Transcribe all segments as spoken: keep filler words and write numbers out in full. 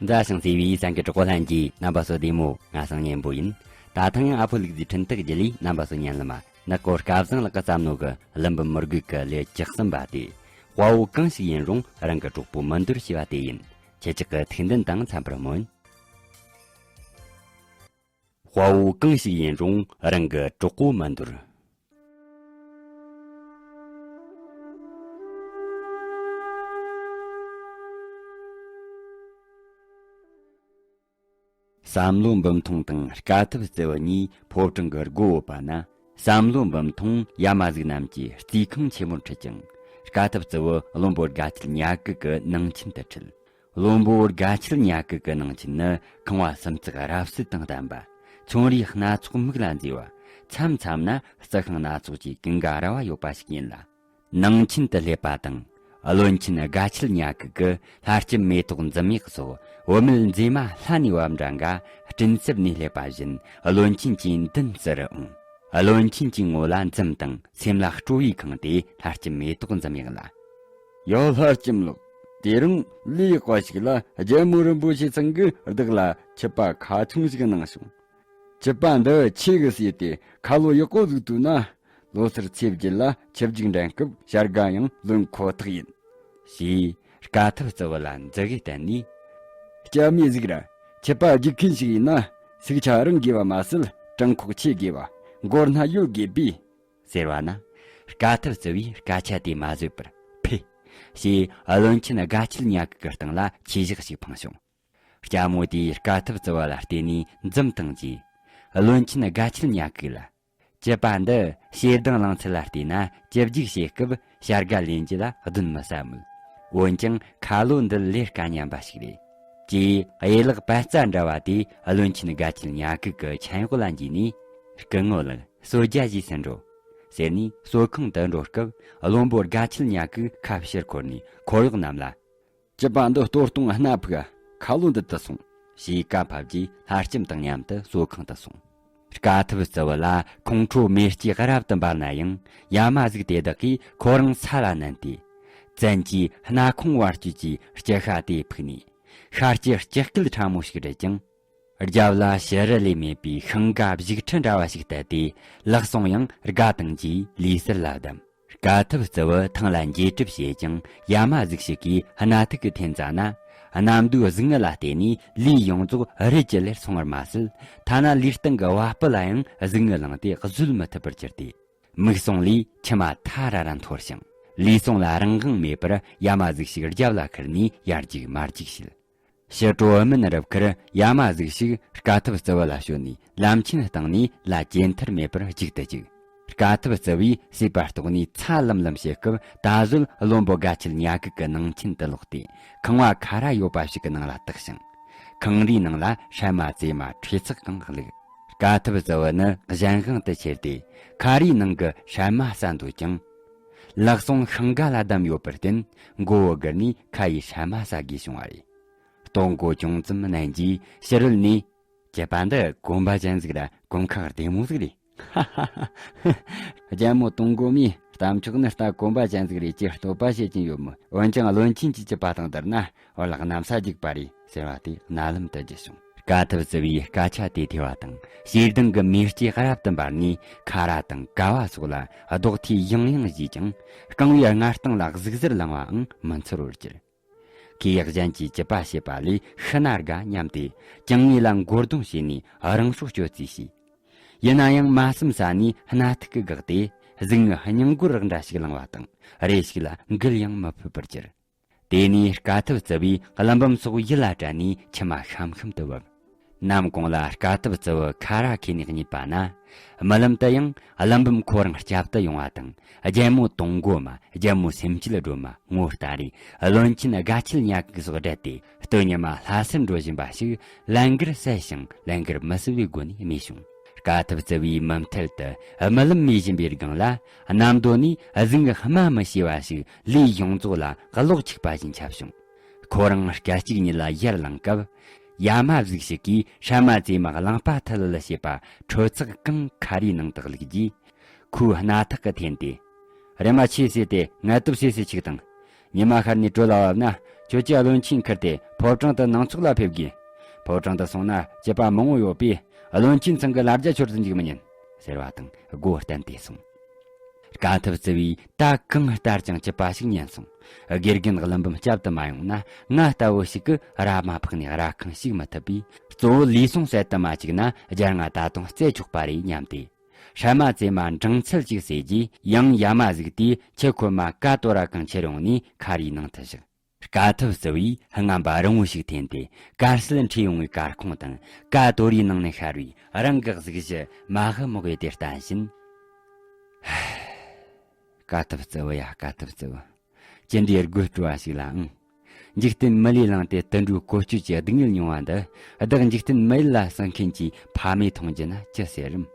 མཛའ་ཞིང་བརྩེ་བའི་སེམས་ཀྱི་གྲོགས་པོ་ལྷན་རྒྱས། རྣམ་པ་ཚོ་བདེ་མོ། ང་སང་ཉན་པོ་ཡིན། ད་ཐེངས་ཡང་ཨ་ཕོ་ལུག་རྫིའི་འཕྲིན་སྟེགས་བརྒྱུད་ལས་རྣམ་པ་ཚོ་ཉན་ལ་མ། ནག་པོ་སྐལ་བཟང་ལགས་ཀྱིས་བརྩམས་ནོ་གི་ཀླུ་འབུམ་མི་རྒོད་ཀྱི་ལེའུ་བཅུ་གསུམ་པ་སྟེ། དཔའ་བོ་གང་ཞིག་ཡིན་རུང་རང་གི་གྲོགས་པོ་མི་འདོར་ཞེས་པ་དེ་ཡིན། ཁྱེད་ཅག་གི་ཐུགས་འདུན་དང་འཚམ་པར་སྨོན། དཔའ་བོ་གང་ཞིག་ཡིན་རུང་རང་གི་གྲོགས་པོ་མི་འདོར། བསམ་བློ་འབུམ་ཐོང་དང་དཀའ་ཐུབ་རྩེ་བ་གཉིས་ཕོ་བྲང་གི་སྒོ་ཕྱེ་བ་ན། བསམ་བློ་འབུམ་ཐོང་ཡ་མ་གཟུགས་རྣམས་ཀྱི་རྩིས་ཁང་ཆེན་མོར་ཁྲིད་ཅིང་། དཀའ་ཐུབ་རྩེ་བ་བློན་པོ་དགའ་ཁྱིལ་ཉ་གི་གི་ནང་ཆེན་དུ་ཁྲིད། བློན་པོ་དགའ་ཁྱིལ་ཉ་གི་གི་ནང་ཆེན་ནི་ཁང་བ་སུམ་བརྩེགས་རབ་གསལ་དང་ལྡན་པ། ཁྱུང་རིས་སྣ་ཚོགས་མིག་ལ་མཛེས་པ། མཚམས་མཚམས་ན་རྩི་ཤིང་སྣ་ཚོགས་ཀྱི་ཀུན་དགའ་ར་བ་ཡོད་པ་ཞིག་ཡིན་ལ། ནང་ཆེན་དུ་སླེབས་པ་དང་། བློན་ཆེན་དགའ་ཁྱིལ་ཉ་གི་གི་ལྷ་ལྕམ་མེ་ཏོག་འཛུམ་ཡག་སོགས་བུད་མེད་མཛེས་མ་ལྷ་ནས་བབས་འདྲ་འགའ་སྤྲིན་གསེབ་ནས་སླེབས་པ་བཞིན་བློན་ཆེན་གྱི་མདུན་བསུ་རུ་འོང་། བློན་ཆེན་གྱི་ངོ་ལ་འཛུམ་དང་སེམས་ལ་སྤྲོ་བས་ཁེངས་ཏེ་ལྷ་ལྕམ་མེ་ཏོག་འཛུམ་ཡག་ལ། ཡ་ལྷ་ལྕམ་ལགས། དེ་རིང་ལས་ཡག་པ་ཞིག་ལ་རྒྱལ་མོ་རིན་པོ་ཆེ་ཚང་གིས་བདག་ལ་ཆུ་པ་ཁ་ཆུང་ཞིག་གནང་བྱུང་། ཆུ་པ་འདི་ཁྱེད་ཀྱིས་ཟོས་ཏེ་ཁ་ལོ་ཡག་པོ་ཟིག་བཏོན་ན། ལོ་སར་ཚེས་བརྒྱད་ལ་ཆུ་བརྒྱུག་འགྲན་སྐབས་བྱ་དགའ་ཡང་ལོན་ཁོ་ཐག་ཡིན། ཞེས་དཀའ་ཐུབ་རྩེ་བ་ལ་མཛུ་གུ་བསྟན་ནས། སྐྱ་མི་ཟིག་ར། ཆུ་པ་རྒྱུག་མཁན་ཞིག་ཡིན་ན། སུག་ཆ་རིང་དགོས་པ་མ་ཟད་བྲང་ཁོག་ཆེ་དགོས་པ། མགོ་སྣ་ཡོད་དགོས་པས། ཟེར་བ་ན། དཀའ་ཐུབ་རྩེ་བས་སྐད་ཆ་དེ་མ་བཟོད་པར་ཕེ། ཞེས་བློན་ཆེན་དགའ་ཁྱིལ་ཉ་གི་གི་སྟེང་ལ་ཆས་ཞག་ཞིག་འཕངས་བྱུང་། ལྕམ་མོ་དེས་དཀའ་ཐུབ་རྩེ་བ་ལ་བལྟས་ནས་འཛུམ་བཏང་རྗེས། བློན་ཆེན་དགའ་ཁྱིལ་ཉ་གི་ལ། ཆུ་པ་འདི་ཞེ་སྡང་ལངས་ཚུལ་ལ་བལྟས་ན་ཆུ་བརྒྱུག་བྱེད་སྐབས་བྱ་དགའ་ལེན་རྒྱུ་ལ་གདོན་མི་ཟ་མོད། འོན་ཀྱང་ཁ་ལོ་འདི་ལས་དཀའ་ཉམས་པ་ཞིག་རེད། ཅེས་གཡས་ལག་པད་རྩ་འདྲ་བ་དེ་བློན་ཆེན་དགའ་ཁྱིལ་ཉ་གི་གི་མཆན་འོག་ལ་འཇུས་ནས། སྐུ་ངོ་ལགས། གསོལ་ཇ་བཞེས་སུ་འགྲོ། ཟེར་ནས་གསོལ་ཁང་དུ་འགྲོ་སྐབས་བློན་པོ་དགའ་ཁྱིལ་ཉ་གིས་ཁ་ཕྱིར་འཁོར་ནས་འཁོར་གཡོག་རྣམས་ལ། ཅི་པ་འདི་ལྟོ་སྟོང་སྣ་ཕུག་ཁ་ལོ་འདི་དུ་སོང་། ཞེས་བཀའ་ཕབ་རྗེས་ལྷ་ལྕམ་དང་མཉམ་དུ་གསོལ་ཁང་དུ་སོང་། དཀའ་ཐུབ་རྩེ་བ་ལ་ཁོང་ཁྲོ་མེ་ལྕེ་རབ་ཏུ་འབར་ན་ཡང་ཡ་མ་གཟུགས་དེ་དག་གིས་ཁོ་རང་ས་ལ་མནན་ཏེ། བཙན་གྱིས་སྣ་ཁུང་བར་སྐྱོད་ཀྱི་ལྕི་ཤ་དེ་ཕུག་ནས། ཤར་གྱི་ལྕགས་སྐུད་ཕྲ་མོ་ཞིག་སྒྲིལ་ཅིང་། རྒྱབ་ལ་ཕྱི་རུ་ལས་མེད་པའི་ཤིང་འགའ་བཞུགས་ཁྲི་འདྲ་བ་ཞིག་བཏབ་སྟེ་ལག་ཟུང་ཡང་སྒ་བཏིང་རྗེས་ལུས་གསལ་ལ་བསྡམས། དཀའ་ཐུབ་རྩེ་བ་ཐང་ལ་འགྱེད་གྲབས་བྱས་ཀྱང་ཡ་མ་གཟུགས་ཤིག་གིས་སྣ་ཐུག་གི་འཐེན་རྩ་ན། གནམ་བདུད་གཟུགས་ངུ་ལ་བརྟེན་ནས་ལུས་ཡོངས་རྫོགས་རི་གྱི་ལེར་སོང་བར་མ་ཟད། ཐ་ན་ལུས་སྟེང་གི་བ་སྤུ་ལ་ཡང་གཟུགས་ངུ་ལངས་ཏེ་བཟོད་མི་ཐུབ་པར་གྱུར་ཏེ། མིག་ཟུང་ལས་མཆི་མ་ཐ་ར་ར་འཐོར་ཞིང་། ལུས་ཟུང་ལ་རང་དབང་མེད་པར་ཡ་མ་གཟུགས་ཤིག་རྒྱབ་ལ་ཁུར་ནས་ཡར་རྒྱུག་མར་རྒྱུག་བྱེད། ཕྱི་དྲོ་སྨན་རབ་ཁུར་ཡ་མ་གཟུགས་ཤིག་དཀའ་ཐུབ་རྩེ་བ་ལ་ཞོན་ནས་ལམ་ཆེན་སྟེང་ནས་ལ་ཇེ་མཐར་མེད་པར་རྒྱུག་ཏུ་བཅུག། དཀའ་ཐུབ་རྩེ་བས་སྲིད་པ་རྟོགས་ནས་ཚ་ལམ་ལམ་བྱེད་སྐབས་ད་གཟོད་བློན་པོ་དགའ་ཁྱིལ་ཉ་གི་གི་ནང་ཆེན་དུ་ལོག་སྟེ་ཁང་བ་ཁ་ར་ཡོད་པ་ཞིག་གི་ནང་ལ་བཏེགས་ཤིང་། ཁང་རིའི་ནང་ལ་སྲན་མ་བཙེ་མ་ཁྲོས་ཚགས་གང་བླུགས། དཀའ་ཐུབ་རྩེ་བ་ནི་གཞན་དབང་དུ་ཁྱེར་ཏེ་ཁ་རིའི་ནང་གི་སྲན་མ་ཟ་འདོད་ཀྱང་། ལག་ཟུང་ཤིང་འགའ་ལ་བསྡམས་ཡོད་པར་བརྟེན་མགོ་བོ་སྒུར་ནས་ཁ་ཡི་སྲན་མ་ཟ་དགོས་བྱུང་བ་རེད། སྟོང་མགོ་ཅུང་ཙམ་མནན་རྗེས་ཕྱི་རོལ་ནས། ཀྱེ་པ་འདི་གོམ་པ་ཅན་ཟིག་ར་གོམ་ཁ་བདེ་མོ་ཟིག་རེད། ཧ་ཧ་ཧ། རྒྱལ་མོ་དུང་མགོ་མའི་གཏམ་ཕྱོགས་ནི་རྟ་གོམ་པ་ཅན་ཟིག་རེད་ཅེས་བསྟོད་པ་བྱེད་ཀྱིན་ཡོད་མོད། འོན་ཀྱང་བློན་ཆེན་གྱི་ཅི་པ་དང་བསྡུར་ན་བར་ལག་གནམ་ས་འཇིག་པ་རེད་ཟེར་བ་དེ་རྣ་ལམ་དུ་རྒྱུ་བྱུང་། དཀའ་ཐུབ་རྩེ་བའི་སྐད་ཆ་དེ་ཐོས་པ་དང་ཞེ་སྡང་གི་མེ་ལྕེ་རབ་ཏུ་འབར་ནས་ཁ་ར་དང་ཀ་བ་སོགས་ལ་རྡོག་ཐིག་ཡང་ཡང་བཞུས་ཀྱང་རྐང་བའི་སྔ་རྟིང་ལ་གཟིག་གཟེར་ལངས་པའང་མི་ཚོར་བར་གྱུར། ཁོས་གཞན་གྱིས་ཅི་པ་བྱེད་པ་ལས་ཤི་ན་དགའ་སྙམ་སྟེ་གྱང་ངོས་ལ་མགོ་རྡུང་བྱས་ནས་རང་སྲོག་གཅོད་རྩིས་བྱས། ཡིན་ན་ཡང་མ་བསམ་ས་ནས་སྣ་ཐུག་གིས་བགགས་ཏེ་གཟུགས་ངུ་སྙིང་མགོར་རག་འདྲ་ཞིག་ལངས་པ་དང་རེ་ཞིག་ལ་འགུལ་ཡང་མི་ཕོད་པར་གྱུར། དེ་ནས་དཀའ་ཐུབ་རྩེ་བས་ཀླུ་འབུམ་སོགས་ཡིད་ལ་དྲན་ནས་མཆི་མ་ཤམ་ཤམ་དུ་བབས། ནམ་གུང་ལ་དཀའ་ཐུབ་རྩེ་བ་ཁ་ར་ཁྱེར་ནས་གཉིད་པ་ན། རྨི་ལམ་དུ་ཡང་ཀླུ་འབུམ་ཁོ་རང་སྐྱབས་དུ་ཡོང་བ་དང་རྒྱལ་མོ་དུང་མགོ་མ། རྒྱལ་མོ་སེམས་སྐྱིད་སྒྲོལ་མ། ངོ་སྟ་རེ། བློན་ཆེན་དགའ་ཁྱིལ་ཉ་གི་སོགས་བསྒྲལ་ཏེ་སྟོད་ཉི་མ་ལྷ་སར་འགྲོ་བཞིན་པ་ཞིག་ལན་འགར་གསལ་ཞིང་ལན་འགར་མི་གསལ་བའི་སྒོ་ནས་རྨིས་བྱུང་། དཀའ་ཐུབ་རྩེ་བའི་མུ་མཐུད་དུ་རྨི་ལམ་རྨིས་བཞིན་པའི་སྒང་ལ་གནམ་རྡོ་ནས་གཟུགས་ངུ་སྨྲ་མི་ཤེས་པ་ཞིག་ལུས་ཡོངས་རྫོགས་ལ་གློག་འཁྱུག་པ་བཞིན་ཁྱབ་བྱུང་། ཁོ་རང་སྐད་ཅིག་ཉིད་ལ་ཡར་ལངས་སྐབས། ཡ་མ་གཟུགས་ཤིག་གིས་སྲན་མ་བཙེ་མ་གླང་པ་ཐལ་ལ་བྱེད་པ་ཁྲོ་ཚགས་གང་ཁ་རིའི་ནང་དུ་བླུགས་རྗེས། ཁོའི་སྣ་ཐག་གིས་འཐེན་ཏེ། རེམ་མ་ཆས་ཟོས་ཏེ་ངལ་དུབ་བྱོས་སུ་ཆུག་དང་། ཉི་མ་ཤར་ནས་དྲོ་ལ་བབས་ན་ ཁྱོད་ཀྱིས་བློན་ཆེན་ཁུར་ཏེ་ཕོ་བྲང་དུ་ནང་ཚོགས་ལ་ཕེབས་དགོས། ཕོ་བྲང་དུ་སོང་ན་སྐྱིད་པ་མང་བོ་ཡོད་པས་བློན་ཆེན་ཚང་གི་ལ་རྒྱ་ཤོར་དུ་འཇུག་མི་ཉན། ཟེར་བ་དང་སྒོ་བསྟན་ཏེ་སོང་། དཀའ་ཐུབ་རྩི་བས་ད་གང་ལྟར་ཀྱང་སྐྱིད་པ་ཞིག་ཉན་སོང་། དགེ་རྒན་ཀླུ་འབུམ་བསྐྱབ་ཏུ་མ་ཡོང་ན་ང་ལྟ་བུ་ཞིག་གིས་ར་མ་འཕགས་ནས་ར་ཁང་ཞིག་མི་ཐུབ་པས། གཙོ་བོ་ལུས་ཟུངས་ཟད་དུ་མ་བཅུག་ན་རྒྱལ་ང་ད་དུང་རྩེ་ཆོག་པ་རེད་སྙམ་སྟེ། སྲན་མ་བཙེམ་མ་འབྲང་ཚད་ཅིག་ཟོས་རྗེས། ཡང་ཡ་མ་གཟུགས་དེས་ཁྱི་ཁོལ་མ་ཀ་ཏོ་ར་གང་ཁྱེར་ཡོང་ནས་ཁ་རིའི་ནང་དུ་བཞག། དཀའ་ཐུབ་རྩི་བས་རྔམ་པ་རིང་བོ་ཞིག་འཐེན་ཏེ་དཀར་གསལ་འཁྲིས་ཡོང་བའི་དཀར་ཁུང་དང་ཀ་ཏོ་རིའི་ནང་ནས་ཤར་བའི་རང་གི་གཟུགས་གཞི་མ་ཧི་མོག་ཡོད་དེ་བསྟན་བཞིན། དཀའ་ཐུབ་རྩི་བ་ཡ། དཀའ་ཐུབ་རྩི་བ། ཅི་འདྲའི་དགོད་བྲོ་བ་ཞིག་ལ་ཨང་། འཇིག་རྟེན་མི་ལས་བླངས་ཏེ་དུད་འགྲོའི་བཀོལ་སྤྱོད་ཀྱི་སྡུག་བསྔལ་མྱོང་བ་འདི། བདག་འཇིག་རྟེན་མི་ཡུལ་ལ་སོང་མཁན་གྱི་ཕ་མས་མཐོང་རྒྱུ་ན་ཅི་ཟེར་རམ།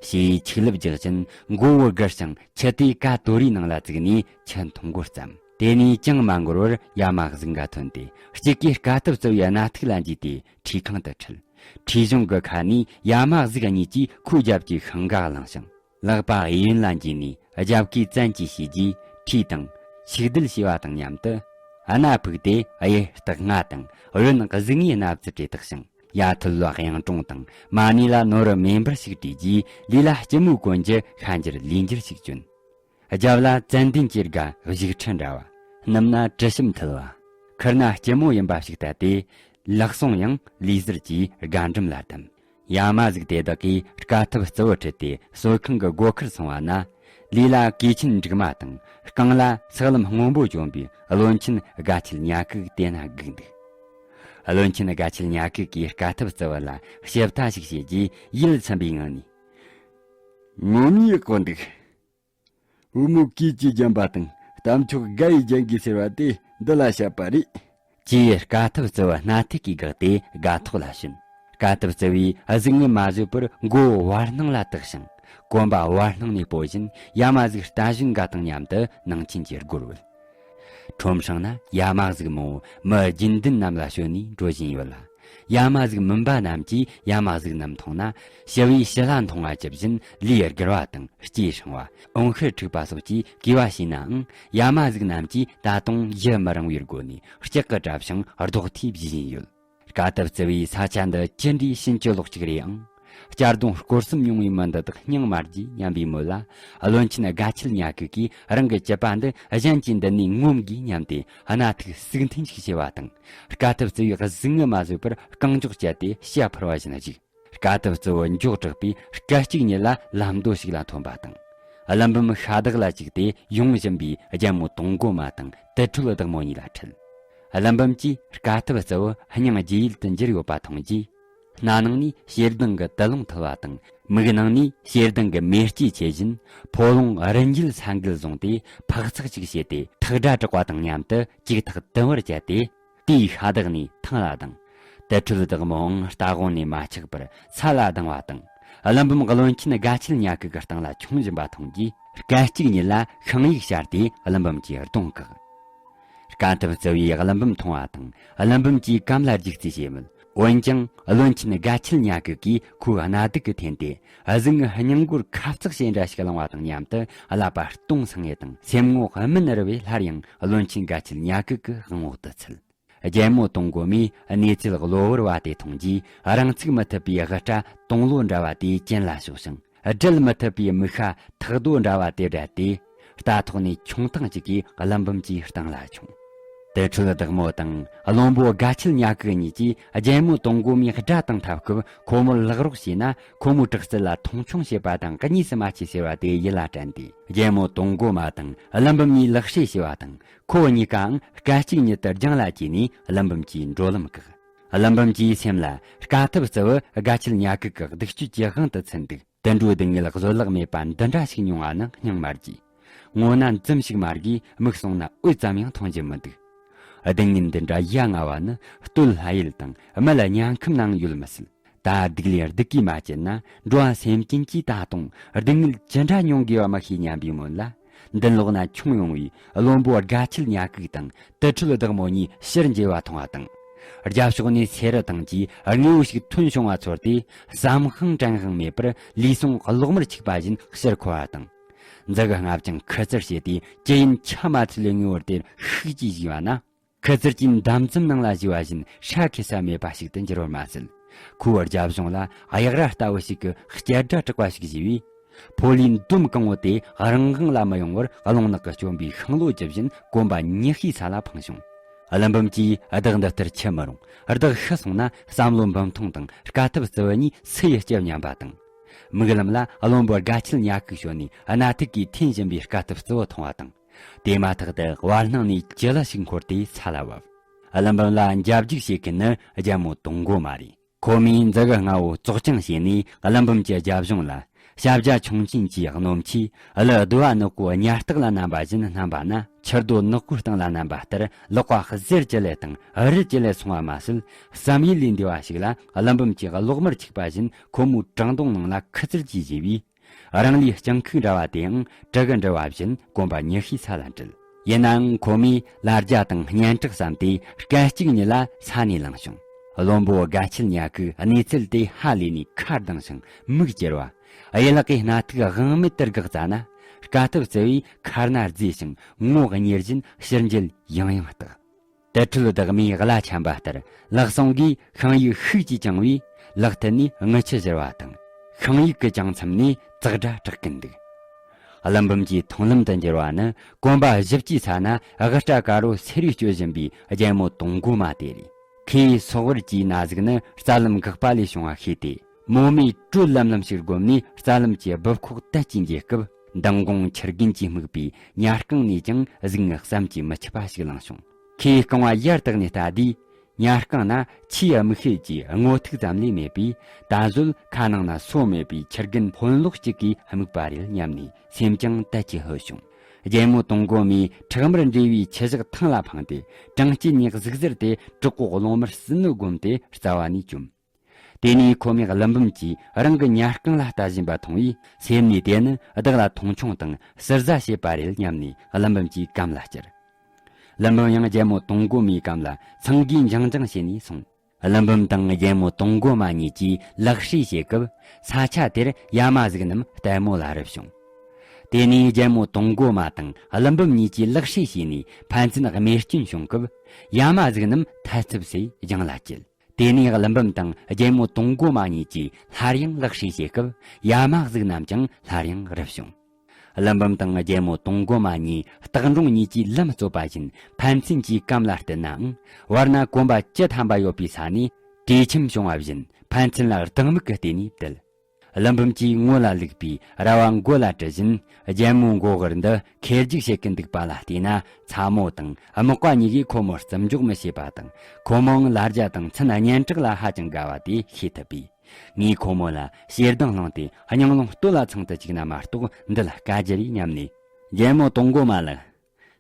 ཞེས་ཆིག་ལབ་རྒྱག་ཅིང་མགོ་བོ་སྒུར་ཞིང་ཁྱི་དེ་ཀ་ཏོ་རིའི་ནང་ལ་བཙུགས་ནས་ཁྱི་འཐུང་མགོ་བརྩམས། དེ་ནས་ཅང་མ་འགོར་བར་ཡ་མ་གཟུགས་འགའ་ཐོན་ཏེ་གཅིག་གིས་དཀའ་ཐུབ་རྩི་བའི་སྣ་ཐུག་ལ་འཇུས་ཏེ་ཁྲུས་ཁང་དུ་ཁྲིད། ཁྲུས་གཞོང་གི་ཁ་ནས་ཡ་མ་གཟུགས་གཉིས་ཀྱིས་ཁོའི་རྒྱབ་ཀྱི་ཤིང་འགའ་བླངས་ཤིང་། ལག་པ་གཡས་གཡོན་ལ་འཇུས་ནས་རྒྱབ་ཁའི་བཙན་གྱིས་བྱས་རྗེས་ཁྲུས་དང་ཆིག་སྒྲིལ་བྱས་པ་དང་མཉམ་དུ། སྣ་ཕུག་སྟེ་གཡས་སྟག་རྔ་དང་གཡོན་གཟུགས་ངོས་སྣ་བཙུ་དྲས་བཏགས་ཤིང་། ཡ་ཐུལ་བ་གཡུང་དྲུང་དང་མ་ཎི་ལ་ནོར་བུ་མེ་འབར་ཞིག་བྲིས་རྗེས། ལུས་ལ་སྐྱི་མོས་གོན་རྒྱུ་ཤ་འགྱུར་ལུས་འགྱུར་ཞིག་གྱོན། རྒྱབ་ལ་ཙན་དན་གྱི་སྒ་བཞུགས་ཁྲི་འདྲ་བ། སྣུམ་ན་དྲི་ཞིམ་འཐུལ་བ། ཁུར་ན་སྐྱི་མོ་ཡིན་པ་ཞིག་བལྟས་ཏེ། ལག་ཟུང་ཡང་ལུས་གསེར་གྱི་སྒ་འགྲམ་ལ་བསྡམས། ཡ་མ་གཟུགས་དེ་དག་གིས་དཀའ་ཐུབ་རྩི་བོ་ཁྲིད་དེ་གསོལ་ཁང་གི་སྒོ་ཁར་སོང་བ་ན། ལུས་ལ་གོས་ཆེན་འབྲུག་མ་དང་རྐང་ལ་སག་ལམ་སྔོན་པོ་གྱོན་པའི་བློན་ཆེན་དགའ་ཆེལ་ཉ་གིག་དེ་ན་སྒུག་འདུག། བློན་ཆེན་དགའ་ཆེལ་ཉ་གིག་གིས་དཀའ་ཐུབ་རྩི་བོ་ལ་ཞིབ་ལྟ་ཞིག་བྱས་རྗེས་ཡིད་ཚིམ་པའི་ངང་ནས། ངོ་མ་ཡག་པོ་འདུག། བུ་མོ་གོས་ཀྱིས་བརྒྱན་པ་དང་གཏམ་ཆོག་དགའ་ཡིས་བརྒྱན་དགོས་ཟེར་བ་དེ་འདི་ལ་བཤད་པ་རེད། ཅེས་དཀའ་ཐུབ་རྩི་བོ་སྣ་ཐུག་གིས་བཀག་སྟེ་དགའ་ཐོག་ལ་ཕྱིན། དཀའ་ཐུབ་རྩི་བོས་གཟུགས་ངོས་མ་བཟོད་པར་མགོ་བོ་བར་སྣང་ལ་བཏེགས་ཤིང་གོམ་པ་བར་སྣང་ནས་སྤོ་བཞིན་ཡ་མ་གཟུགས་རྟ་བཞོན་འགའ་དང་མཉམ་དུ་ནང་ཆེན་གྱི་སྒོར་བུད། ཁྲོམ་སྲང་ན་ཡ་མ་གཟུགས་མང་པོ་མི་རྒྱུན་ལྡན་རྣམས་ལ་ཞོན་ནས་འགྲོ་བཞིན་ཡོད་ལ། ཡ་མ་གཟུགས་མིན་པ་རྣམས་ཀྱིས་ཡ་མ་གཟུགས་རྣམས་མཐོང་ན་ཞི་བའི་ཞི་ལྷ་མཐོང་བ་ཇི་བཞིན་ལུས་སྒུར་བ་དང་ལྕེ་སྲང་བ་འོང་ཤེད་འཁྲུག་པ་སོགས་ཀྱིས་གུས་པ་བྱས་ནའང་ཡ་མ་གཟུགས་རྣམས་ཀྱིས་ད་དུང་ཡིད་མི་རང་བའི་སྒོ་ནས་ལྕགས་ཀྱིས་བྲབ་ཞིང་རྡོག་ཐིག་བྱེད་བཞིན་ཡོད། དཀའ་ཐུབ་རྩི་བའི་ས་ཆ་འདི་ཅི་འདྲའི་ཕྱིན་ཅི་ལོག་ཅིག་རེད་ཨང་། གཅར་རྡུང་སྐོར་གསུམ་མྱོང་བའི་མི་འདི་དག་སྙིང་མ་རྗེ་སྙམ་པའི་མོད་ལ། བློན་ཆེན་དགའ་ཆེལ་ཉ་གིག་གིས་རང་གི་སྐྱིད་པ་འདི་གཞན་གྱི་མདུན་ནས་ངོམ་དགོས་སྙམ་སྟེ་སྣ་ཐུག་ཟུག་འཐེན་ཞིག་བྱས་པ་དང་། དཀའ་ཐུབ་རྩི་བའི་གཟུགས་ངོས་མ་བཟོད་པར་རྐང་མགྱོགས་བསྐྱལ་ཏེ་ཕྱི་འཕུར་བ་བཞིན་བཞུགས། དཀའ་ཐུབ་རྩི་བོ་མགྱོགས་དྲགས་པས་སྐད་ཅིག་ཉིད་ལ་ལམ་མདོ་ཞིག་ལ་ཐོན་པ་དང་། ཀླུ་འབུམ་ཤ་དག་ལ་བཅུག་སྟེ་ཡོང་བཞིན་པའི་རྒྱལ་མོ་དུང་མགོ་མ་དང་དུར་ཁྲོད་བདག་མོ་གཉིས་ལ་ཁྲིད། ཀླུ་འབུམ་གྱིས་དཀའ་ཐུབ་རྩི་བོ་སྙིང་རྗེ་ཡུལ་དུ་འགྱུར་ཡོད་པ་མཐོང་རྗེས། སྣ་ནང་ནས་ཞེ་སྡང་གི་དུ་རླུང་འཐིལ་བ་དང་མིག་ནང་ནས་ཞེ་སྡང་གི་མེ་ལྕེ་མཆེད་བཞིན་ཕོ་ལོང་རི་འགྱེལ་ས་འགུལ་བཟུང་སྟེ་འཕག་འཚག་ཅིག་བྱས་ཏེ་ཐག་སྒྲ་གྲག་པ་དང་མཉམ་དུ་ཅིག་ཐག་དུམ་བུར་བཅད་དེ། དེའི་ཤ་དག་ནས་ཐང་ལ་ལྡང་། དུར་ཁྲོད་བདག་མོའང་རྟ་དབང་ནས་མ་ཆག་པར་ས་ལ་ལྡང་བ་དང་། ཀླུ་འབུམ་བློན་ཆེན་དགའ་ཆེལ་ཉ་གིག་གི་སྟེང་ལ་མཆོང་བཞིན་པ་མཐོང་རྗེས་སྐད་ཅིག་ཉིད་ལ་ཤིང་ཡིག་ཤར་ཏེ་ཀླུ་འབུམ་གྱི་གདོང་བཀག། དཀའ་ཐུབ་རྩི་བས་ཀླུ་འབུམ་མཐོང་བ་དང་ཀླུ་འབུམ་གྱིས་གམ་ལ་རྒྱུག་རྩིས་བྱས་མོད། འོན་ཀྱང་བློན་ཆེན་དགའ་ཆེལ་ཉ་གིག་གིས་ཁོའི་སྣ་སྡུག་གི་འཐེན་ཏེ་གཟུགས་ངོས་སྙིང་མགོར་ཁབ་གཙགས་ཞེ་འདྲ་ཞིག་བླངས་པ་དང་མཉམ་དུ་ཀླད་པ་སྟོང་སང་ངེ་དང་སེམས་ངོ་སྨིན་རི་བས་སླར་ཡང་བློན་ཆེན་དགའ་ཆེལ་ཉ་གིག་གི་དབང་འོག་ཏུ་ཚུད། རྒྱལ་མོ་དུང་མགོ་མོས་གནས་ཚུལ་གློ་བུར་བ་དེ་མཐོང་རྗེས་རང་ཚུགས་མི་ཐུབ་པའི་དབུ་སྐྲ་དུང་ལོ་འདྲ་བ་དེ་གྱེན་ལ་ཕྱོགས་ཤིང་སྒྲིལ་མི་ཐུབ་པའི་མིག་ཤ་ཐག་རྡོ་འདྲ་བ་དེ་བསྒྲད་དེ་རྟ་ཐོག་ནས་མཆོང་ཐེངས་གཅིག་གིས་ཀླུ་འབུམ་གྱི་སྟེང་ལ་མཆོངས། དུར་ཁྲོད་བདག་མོ་དང་བློན་པོ་དགའ་ཆེལ་ཉ་གིག་གཉིས་ཀྱིས་རྒྱལ་མོ་དུང་མགོ་མོའི་དགྲ་དང་འཐབ་སྐབས་ཁོ་མོར་ལག་རོགས་བྱས་ན་ཁོ་མོའི་དྲག་རྩལ་ལ་མཐོང་ཆུང་བྱེད་པ་དང་གཉིས་སུ་མ་མཆིས་ཟེར་བ་དེ་ཡིད་ལ་དྲན་ཏེ་རྒྱལ་མོ་དུང་མགོ་མོ་དང་ཀླུ་འབུམ་གཉིས་ལག་ཕྱིས་བྱས་པ་དང་། ཁོ་གཉིས་ཀའང་སྐད་ཅིག་ཉིད་དུ་རྒྱང་ལ་གྱེས་ནས་ཀླུ་འབུམ་གྱི་འགྲོ་ལམ་བཀག། ཀླུ་འབུམ་གྱི་སེམས་ལ་དཀའ་ཐུབ་རྩི་བོ་དགའ་ཆེལ་ཉ་གིག་གི་སྡིག་སྤྱོད་ཀྱི་དབང་དུ་ཚུད་འདུག། དུད་འགྲོའི་སྡུག་བསྔལ་བཟོད་གླགས་མེད་པ་འདི་འདྲ་ཞིག་མྱོང་བ་ནི་སྙིང་མ་རྗེ། ངོ་ན་འཛུམ་ཞིག་མ་རྒྱས་མིག་ཟུང་ན་འོད་ཙམ་ཡང་མཐོང་རྒྱུ་མི་འདུག། སྡུག་བསྔལ་འདི་འདྲ་ཡ་ང་བ་ནི་སྟོད་ལྷ་ཡུལ་དང་མི་ལ་དམྱལ་ཁམས་ནའང་ཡོད་མི་སྲིད། ད་སྡིག་ལས་སྡིག་གིས་མ་བྱས་ན་འགྲོ་བ་སེམས་ཅན་གྱིས་ད་དུང་སྡུག་བསྔལ་ཅི་འདྲ་མྱོང་དགོས་པ་མི་ཤེས་སྙམ་པའི་སྔོན་ལ། མདུན་ལོགས་ན་མཆོང་ཡོང་བའི་བློན་པོ་དགའ་ཆེལ་ཉ་གིག་དང་དུར་ཁྲོད་བདག་མོ་གཉིས་ཕྱིར་མཇལ་བ་མཐོང་བ་དང་། རྒྱབ་ཕྱོགས་ནས་སེ་རི་ཐང་གི་དངོས་པོ་ཞིག་ཐོན་བྱུང་བ་ཚོར་ཏེ་བསམ་ཤིང་དྲན་ཤིང་མེད་པར་ལུས་ཟུངས་གློག་དམར་འཁྱུག་པ་བཞིན་ཕྱིར་འཁོར་བ་དང་། མཛུ་གུ་ལྔ་བཅིངས་ཁུ་ཚུར་བྱས་ཏེ་ཅི་ཡིན་ཆ་མ་ཚུད་པའི་ངེས་པར་དེར་ཤུགས་ཀྱིས་གཞུས་པ་ན། ཁུ་ཚུར་གྱིས་འདམ་རྫུན་ནང་ལ་བཞུས་པ་བཞིན་ཤ་ཁེ་ས་མེད་པ་ཞིག་ཏུ་འགྱུར་བར་མ་ཟད། ཁོའི་རྒྱབ་གཞུང་ལ་གཡག་རྭ་ལྟ་བུ་ཞིག་གིས་སྐྱ་སྒྲ་གྲགས་པ་ཞིག་བཞུས་པས། ཕོ་ལུས་འདོམ་གང་བོ་དེ་རང་དབང་ལ་མི་ཡོང་བར་རླུང་ནག་གིས་བསྐྱོན་པའི་ཤིང་ལོ་རྒྱུ་བཞིན་གོམ་པ་ཉི་ཤུའི་ས་ལ་འཕངས་བྱུང་། ཀླུ་འབུམ་གྱིས་བདག་འདི་ལྟར་འཆི་མི་རུང་། བདག་ཤི་སོང་ན་བསམ་བློ་འབུམ་ཐོང་དང་དཀའ་ཐུབ་རྩི་བ་གཉིས་སུ་ཡིས་སྐྱབས་ཉམས་པ་དང་། མིག་ལམ་ལ་བློན་པོ་དགའ་ཆེན་ཉ་གིས་བྱོན་ནས་སྣ་ཐིག་གིས་འཐེན་བཞིན་པའི་དཀའ་ཐུབ་རྩི་བ་མཐོང་བ་དང་། དེ་མ་ཐག་ཏུ་བར་སྣང་ནས་ཅི་ལ་ཞིག་འཁོར་ཏེ་ས་ལ་བབས། ཀླུ་འབུམ་ལ་འཇབ་རྒྱུག་བྱེད་མཁན་ནི་རྒྱལ་མོ་དུང་མགོ་མ་རེད། ཁོ་མོས་མཛུ་གུ་ལྔ་བོ་བཙོག་ཆང་བྱས་ནས་ཀླུ་འབུམ་གྱི་རྒྱབ་གཞུང་ལ། ཞབས་རྗེས་ཆུང་ཆེན་གྱིས་གནོན་ཆེས་ཀླུ་བསྡུ་བ་ནག་པོ་གཉའ་ལྟག་ལ་བསྣམས་པ་བཞིན་བསྣམས་པ་ན། ཕྱིར་རྡོ་ནག་པོའི་སྟེང་ལ་བསྣམས་པ་ལྟར་ལག་པ་གཟེར་གྱི་ལས་དང་རི་གྱི་ལས་སོང་བ་མ་ཟད། བསམ་ཡུལ་ལས་འདས་པ་ཞིག་ལ་ཀླུ་འབུམ་གྱི་གློག་དམར་འཁྱུག་པ་བཞིན་ཁོ་མོའི་བྲང་གདོང་ནང་ལ་ཁུ་ཚུར་གྱིས་བཞུས་པས། རང་ལུས་སྤྱང་ཁུག་འདྲ་བ་དེའང་གྲི་གུ་འདྲ་བ་བཞིན་གོམ་པ་ཉི་ཤུའི་ས་ལ་འགྲིལ། ཡིན་ནའང་ཁོ་མོས་ལ་རྒྱ་དང་སྙན་གྲགས་བསམ་སྟེ་སྐད་ཅིག་ཉིད་ལ་ས་ནས་ལངས་བྱུང་། བློན་པོ་དགའ་ཆེན་ཉ་གིས་གནས་ཚུལ་དེ་ཧ་ལས་ནས་ཁ་གདངས་ཤིང་མིག་ཅེར་བ། གཡུ་ལག་གིས་སྣ་ཐིག་དབང་མེད་དུ་བཀག་ཙ་ན། དཀའ་ཐུབ་རྩི་བས་ཁ་སྣ་བརྫེས་ཤིང་ངོ་གཉེར་བཞིན་ཕྱིར་འགྱེལ་ཡང་ཡང་བཏགས། དུར་ཁྲོད་བདག་མེད་གླ་ཆེན་པ་ལྟར་ལག་ཟུང་གིས་ཤིང་ཡིག་ཤུགས་ཀྱིས་བཅིངས་པས་ལག་མཐིལ་ནས་རྔུལ་ཆུ་བཞུར་བ་དང་། ཤིང་ཡིག་གི་བཅིངས་མཚམས་ནས་ཙག་སྒྲ་གྲགས་ཀྱིན་འདུག་ཀླུ་འབུམ་གྱི་མཐོང་ལམ་དུ་འགྱུར་བ་ནི་གོམ་པ་བཞི་བཅུའི་ས་ན་དབུ་སྐྲ་དཀར་པོ་སེར་བས་གཅོད་བཞིན་པའི་རྒྱལ་མོ་དུང་མགོ་མ་དེ་རེད། ཁོའི་སོ་དབར་གྱི་ན་ཟུག་ནི་རྩ་ལམ་འགག་པ་ལས་བྱུང་བ་ཤེས་ཏེ། མོ་མོས་དྲོད་ལམ་ལམ་ཞིག་བསྒོམས་ནས་རྩ་ལམ་གྱི་སྦུབས་ཁོག་དལ་གྱིས་འགྱེད་སྐབས། མདང་དགོང་ཆུ་རྒན་གྱིས་སྨུག་པའི་ཉ་རྐང་ནས་ཀྱང་གཟུགས་ངག་བསམ་གྱིས་མི་ཁྱབ་པ་ཞིག་ལངས་བྱུང་། ཁོས་རྐང་བ་ཡར་བཏེགས་ནས་ལྟ་དུས། ཉ་རྐང་ན་ཆུའི་མིག་ཤེལ་གྱི་སྔོ་ཐིག་ཙམ་ལས་མེད་པས། ད་གཟོད་ཁ་ནང་ན་སོ་མེད་པའི་ཆུ་རྒན་ཕོན་ལོག་ཅིག་གིས་སྨུག་པ་རེད་སྙམ་ནས་སེམས་ཀྱང་དལ་གྱིས་ལྷོད་བྱུང་། རྒྱལ་མོ་དུང་མགོ་མའི་ཁྲག་དམར་འདྲེས་པའི་ཆུ་ཞག་ཐང་ལ་འཕངས་ཏེ་གྲང་སྐྱེས་ཉག་གཟུགས་གཟེར་ཏེ་གྲོག་པོ་གློག་དམར་སྲིན་མོ་བསྒོམས་ཏེ་རྩ་བ་ནས་བཅོམ། དེ་ནས་ཁོ་མོས་ཀླུ་འབུམ་གྱིས་རང་གི་ཉ་རྐང་ལ་ལྟ་བཞིན་པ་མཐོང་བས། སེམས་ནས་དེ་ནི་བདག་ལ་མཐོང་ཆུང་དང་ཟུར་ཟ་བྱེད་པ་རེད་སྙམ་ནས་ཀླུ་འབུམ་གྱི་གམ་ལ་བསྐྱུར། ཀླུ་འབུམ་ཡང་རྒྱལ་མོ་དུང་མགོ་མའི་གམ་ལ་ཚང་གིས་འཇང་འཇང་བྱས་ནས་སོང་། ཀླུ་འབུམ་དང་རྒྱལ་མོ་དུང་མགོ་མ་གཉིས་ཀྱིས་ལག་ཧྲིལ་བྱེད་སྐབས། ས་ཆ་དེར་ཡ་མ་གཟུགས་རྣམས་ལྟད་མོ་ལ་རུབ་བྱུང་། དེ་ནས་རྒྱལ་མོ་དུང་མགོ་མ་དང་ཀླུ་འབུམ་གཉིས་ཀྱིས་ལག་ཧྲིལ་བྱས་ནས་ཕན་ཚུན་རྨས་སྐྱོན་བྱུང་སྐབས། ཡ་མ་གཟུགས་རྣམས་ཐལ་འཚུབ་སེ་རྒྱང་ལ་བཀྱེད། དེ་ནས་ཀླུ་འབུམ་དང་རྒྱལ་མོ་དུང་མགོ་མ་གཉིས་ཀྱིས་སླར་ཡང་ལག་ཧྲིལ་བྱེད་སྐབས། ཡ་མ་གཟུགས་རྣམས་ཀྱང་སླར་ཡང་རུབ་བྱུང་། ཀླུ་འབུམ་དང་རྒྱལ་མོ་དུང་མགོ་མ་གཉིས་སྟག་འབྲོང་གཉིས་ཀྱིས་ལམ་རྩོད་པ་བཞིན་ཕན་ཚུན་གྱི་གམ་ལ་བསྟུན་ནའང་། བར་ན་གོམ་པ་བཅུ་ཐམ་པ་ཡོད་པའི་ས་ནས་བྲེལ་འཆམ་བྱུང་བ་བཞིན་ཕན་ཚུན་ལ་སྡང་མིག་གིས་བལྟས་ནས་བསྡད། ཀླུ་འབུམ་གྱིས་ངོ་ལ་བླུགས་པའི་ར་བ་མགོ་ལ་དྲུད་བཞིན། རྒྱལ་མོའི་མགོ་དབར་འདི་ཁེར་རྒྱུག་བྱེད་ཀྱིན་འདུག་པ་ལ་བལྟས་ན། ཚ་མོ་དང་སྨུག་པ་གཉིས་ཀས་ཁོ་མོར་བརྩི་འཇོག་མི་བྱེད་པ་དང་། ཁོ་མོའང་ལ་རྒྱ་དང་མཚན་སྙན་གྲགས་ལ་ཧ་ཅང་དགའ་བ་དེ་ཤེས་ཐུབ་པས། ངས་ཁོ་མོ་ལ་ཞེ་སྡང་བསླངས་ཏེ་སྙིང་རླུང་སྟོད་ལ་ཚང་དུ་བཅུག་ན་མ་གཏོགས་འདི་ལ་དཀའ་རྒྱུ་རེད་སྙམ་ནས། རྒྱལ་མོ་དུང་མགོ་མ་ལགས།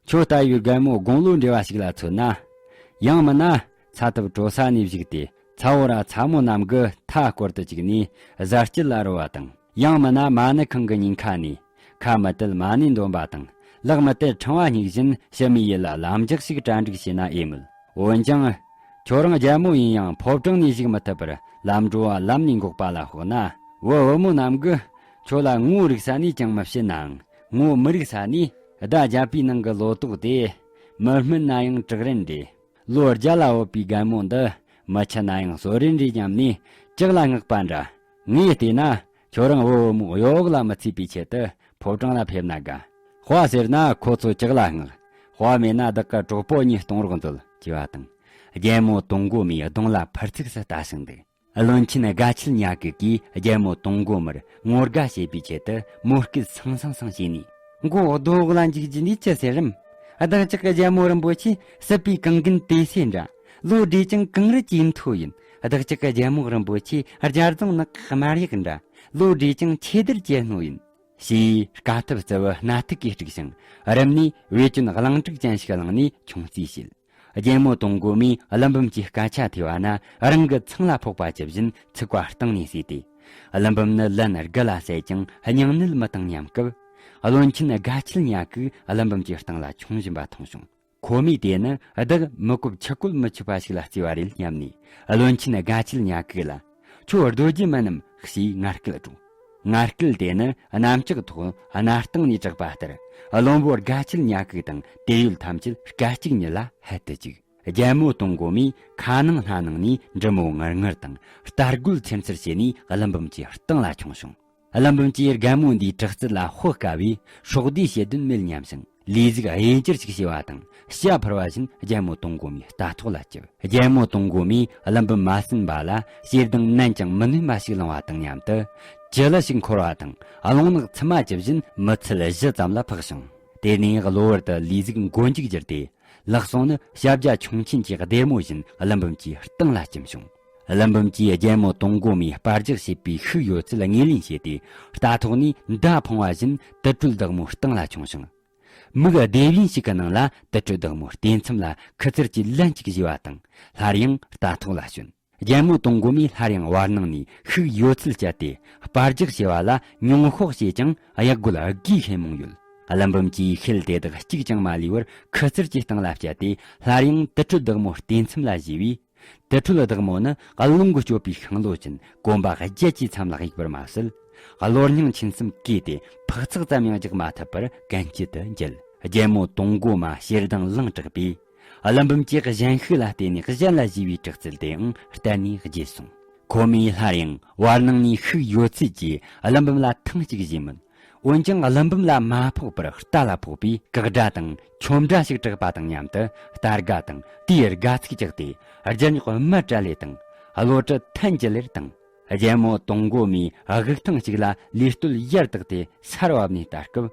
ཁྱོད་ལྟ་བུའི་རྒན་མོ་དགུང་ལོ་འབྲིང་བ་ཞིག་ལ་མཚོན་ན། ཡང་མིན་ན་ཚ་ཐབ་དྲོ་ས་ནས་བཞུགས་ཏེ་ཚ་བོ་ར་ཚ་མོ་རྣམས་ཀྱི་མཐའ་སྐོར་དུ་བཅུག་ནས་གཟའ་སྐྱིད་ལ་རོལ་བ་དང་། ཡང་མིན་ན་མ་ཎི་ཁང་གི་ཉེན་ཁ་ནས་ཁ་མི་དལ་མ་ཎི་འདོན་པ་དང་། ལག་མི་དལ་ཕྲེང་བ་སྙེག་བཞིན་ཕྱི་མའི་ཡུལ་ལ་ལམ་རྒྱགས་ཤིག་གྲ་སྒྲིག་བྱས་ན་ཨེ་མོད། འོན་ཀྱང་། ཁྱོད་རང་རྒྱལ་མོ་ཡིན་ཡང་ཕོ་བྲང་ནས་བཞུགས་མི་ཐུབ་པར་ལམ་འགྲོ་བ་ལམ་ནས་འགོག་པ་ལ་དཔག་ན། བུ་བུ་མོ་རྣམས་ཀྱིས་ཁྱོད་ལ་ངོ་རིག་ས་ནས་ཅང་མི་བྱེད་ནའང་། ངོ་མི་རིག་ས་ནས་ཟླ་བརྒྱད་པའི་ནང་གི་ལོ་ཏོག་དེ། མི་སྨིན་ན་ཡང་བྲག་རན་རེད། ལོ་བརྒྱ་ལ་བབ་པའི་རྒན་མོ་འདི་མི་འཆི་ན་ཡང་གསོན་རན་རེད་སྙམ་ནས་ལྕགས་ལ་བསྔགས་པ་འདྲ། ངས་བལྟས་ན་ཁྱོད་རང་བུ་བུ་མོ་གཡོ་འོག་ལ་མི་ཚུད་པའི་ཆེད་དུ་ཕོ་བྲང་ལ་ཕེབས་ན་དགའ། དཔའ་ཟེར་ན་ཁོ་ཚོ་ལྕགས་ལ་བསྔགས། དཔའ་མེད་ན་བདག་གི་གྲོགས་པོ་གཉིས་གཏོང་རོགས་མཛོད་ཅེས་པ་དང་། རྒྱལ་མོ་དུང་མགོ་མའི་གདོང་ལ་ཕར་ཚིགས་སུ་ལྟ་ཞིང་འདུག་བློན་ཆེན་དགའ་ཆེན་ཉ་གི་གིས་རྒྱལ་མོ་དུང་མགོ་མར་ངོ་དགའ་བྱེད་པའི་ཆེད་དུ་མོ་སྐད་སང་སང་སང་བྱས་ནས། མགོ་རྡོ་འོག་ལ་འཇུག་རྒྱུ་ནི་ཅི་ཟེར་རམ། བདག་ཅག་གི་རྒྱལ་མོ་རིན་པོ་ཆེ་སྲིད་པའི་གངས་རྒན་དེ་སྲས་འདྲ། ལོ་བགྲེས་ཀྱང་གངས་རི་ཇེ་མཐོ་ཡིན། བདག་ཅག་གི་རྒྱལ་མོ་རིན་པོ་ཆེ་རྒྱ་རྫོང་ནགས་ཀྱི་དམར་ཡག་འདྲ། ལོ་བགྲེས་ཀྱང་ཆེ་དར་ཇེ་རྣོ་ཡིན། ཞེས་དཀའ་ཐུབ་རྩི་བ་སྣ་ཐིག་གིས་དཀྲུགས་ཤིང་རིམ་ནས་བེད་སྤྱོད་གླེང་དྲུག་ཅན་ཞིག་བླངས་ནས་ཆུང་རྩིས་བྱེད། རྒྱལ་མོ་དུང་མགོ་མས་ཀླུ་འབུམ་གྱི་སྐད་ཆ་ཐོས་པ་ན་རང་གི་ཚང་ལ་ཕོག་པ་ཇི་བཞིན་ཚིག་པ་གཏིང་ནས་ཟོས་ཏེ། ཀླུ་འབུམ་ནི་ལན་དགུ་ལ་བསད་ཀྱང་སྙིང་ནད་མི་བཏང་སྙམ་སྐབས། བློན་ཆེན་དགའ་ཆེན་ཉ་གིས་ཀླུ་འབུམ་གྱི་སྟེང་ལ་མཆོང་བཞིན་པ་མཐོང་བྱུང་། ཁོ་མོས་དེ་ནི་བདག་མི་བཀོལ་ཆུ་བཀོལ་མི་ཆོག་པ་ཞིག་ལ་བརྩིས་པ་རེད་སྙམ་ནས། བློན་ཆེན་དགའ་ཆེན་ཉ་གི་ལ། ཁྱོད་སྡོད་རྒྱུ་མིན་ནམ་ཞེས་ངར་སྐད་བསྒྲགས། ངར་སྐད་དེ་ནི་གནམ་ལྕགས་ཐོག་སྣར་སྟེང་ནས་གྲགས་པ་ལྟར། བློན་པོ་དགའ་ཆེན་ཉ་གི་དང་དེར་ཡོད་ཐམས་ཅད་སྐད་ཅིག་ཉིད་ལ་ཧད་དུ་བཅུག་རྒྱལ་མོ་དུང་མགོ་མོས་ཁ་ནང་སྣ་ནང་ནས་འབྲི་མོ་ངུར་ངུར་དང་རྟ་རྒོད་ཚེར་ཚེར་བྱས་ནས་ཀླུ་འབུམ་གྱི་སྟེང་ལ་མཆོངས་བྱུང་། ཀླུ་འབུམ་གྱིས་རྒན་མོ་འདིའི་དྲག་རྩལ་ལ་དཔག་དཀའ་བས་སྲོག་བསྡོས་བྱེད་དོན་མེད་སྙམ་ཞིང་། ལུས་ཟུག་གཡས་འགྱུར་ཞིག་བྱས་པ་དང་། ཤ་འཕུར་བ་བཞིན་རྒྱལ་མོ་དུང་མགོ་མོའི་རྟ་ཐོག་ལ་བཅིབས། རྒྱལ་མོ་དུང་མགོ་མོས་ཀླུ་འབུམ་མ་ཟིན་པ་ལ་ཞེ་སྡང་ནན་ཅིང་མི་ནུས་པ་ཞིག་ལངས་པ་དང་མཉམ་དུ། ཅི་ལི་ཞིག་འཁོར་བ་དང་། རླུང་ནག་ཚི་མ་ཇི་བཞིན་མི་ཚད་བཞི་ཙམ་ལ་འཕགས་བྱུང་། དེ་ནས་གློ་བུར་དུ་ལུས་ཟུག་མགོ་མཇུག་གྱུར་ཏེ། ལག་ཟུང་ནི་ཞབས་རྒྱ་ཁྱུང་ཆེན་གྱི་སྡེར་མོ་བཞིན་ཀླུ་འབུམ་གྱི་སྟེང་ལ་བཅིངས་བྱུང་། ཀླུ་འབུམ་གྱིས་རྒྱལ་མོ་དུང་མགོ་མོའི་སྤར་རྒྱག་བྱེད་པའི་ཤུགས་ཡོད་ཚད་ངོས་ལེན་བྱས་ཏེ། རྟ་ཐོག་ནས་མདའ་འཕངས་པ་བཞིན་དུར་ཁྲོད་བདག་མོའི་སྟེང་ལ་མཆོངས་ཤིང་། མིག་ལྡེ་བཞིན་ཞིག་གི་ནང་ལ་དུར་ཁྲོད་བདག་མོའི་རྟེན་མཚམས་ལ་ཁུ་ཚུར་གྱིས་ལན་གཅིག་གཞུས་པ་དང་། སླར་ཡང་རྟ་ཐོག་ལ་ཞོན། རྒྱལ་མོ་དུང་མགོ་མོས་སླར་ཡང་བར་སྣང་ནས་ཤུགས་ཡོད་ཚད་བསྐྱེད་དེ། སྤར་རྒྱག་བྱས་པ་ལ་མྱོང་དཔོག་བྱས་ཀྱང་གཡག་རྒོད་དགུའི་ཤེད་མོང་ཡོད། ཀླུ་འབུམ་གྱིས་ཤེལ་དེ་དག་གཅིག་ཀྱང་མ་ལུས་པར་ཁུ་ཚུར་གྱི་སྟེང་ལ་བསྐྱལ་ཏེ། སླར་ཡང་དུར་ཁྲོད་བདག་མོའི་རྟེན་མཚམས་ལ་གཞུས་པས། དུར་ཁྲོད་བདག་མོ་ནི་རླུང་གིས་གཅོད་པའི་ཤིང་ལོ་ཅན་གོམ་པ་བརྒྱད་ཀྱི་མཚམས་ལ་གཡུགས་པར་མ་ཟད། གློ་སྙིང་མཆིན་གསུམ་གས་ཏེ་ཕག་ཚག་ཙམ་ཡང་རྒྱག་མ་ཐུབ་པར་གན་རྐྱལ་དུ་འགྱེལ། རྒྱལ་མོ་དུང་མགོ་མོ་ཞེ་སྡང་ལངས་དྲགས་པས། ཀླུ་འབུམ་གྱིས་གཞན་ཤུགས་ལ་བརྟེན་ནས་གཞན་ལ་གཞུས་པའི་དྲག་རྩལ་དེའང་གཏན་ནས་བརྗེད་སོང་། ཁོ་མོས་སླར་ཡང་བར་སྣང་ནས་ཤུགས་ཡོད་ཚད་ཀྱིས་ཀླུ་འབུམ་ལ་ཐེངས་གཅིག་གཞུས་མོད། འོན་ཀྱང་ཀླུ་འབུམ་ལ་མ་ཕོག་པར་རྟ་ལ་ཕོག་པས། སྐག་སྒྲ་དང་ཆོམ་སྒྲ་ཞིག་གྲགས་པ་དང་མཉམ་དུ་རྟ་སྒ་དང་དེའི་སྒ་ཚིགས་བཅག་སྟེ། རྒྱུ་ཉོག་རྨ་བྲལ་ལེ་དང་། གློ་གྲི་ཐན་གྱི་ལེར་དང་། རྒྱལ་མོ་དུང་མགོ་མོའི་དབུགས་ཐང་གཅིག་ལ་ལུས་སྟོད་ཡར་བཏེགས་ཏེ་སར་བབས་ནས་ལྟ་སྐབས།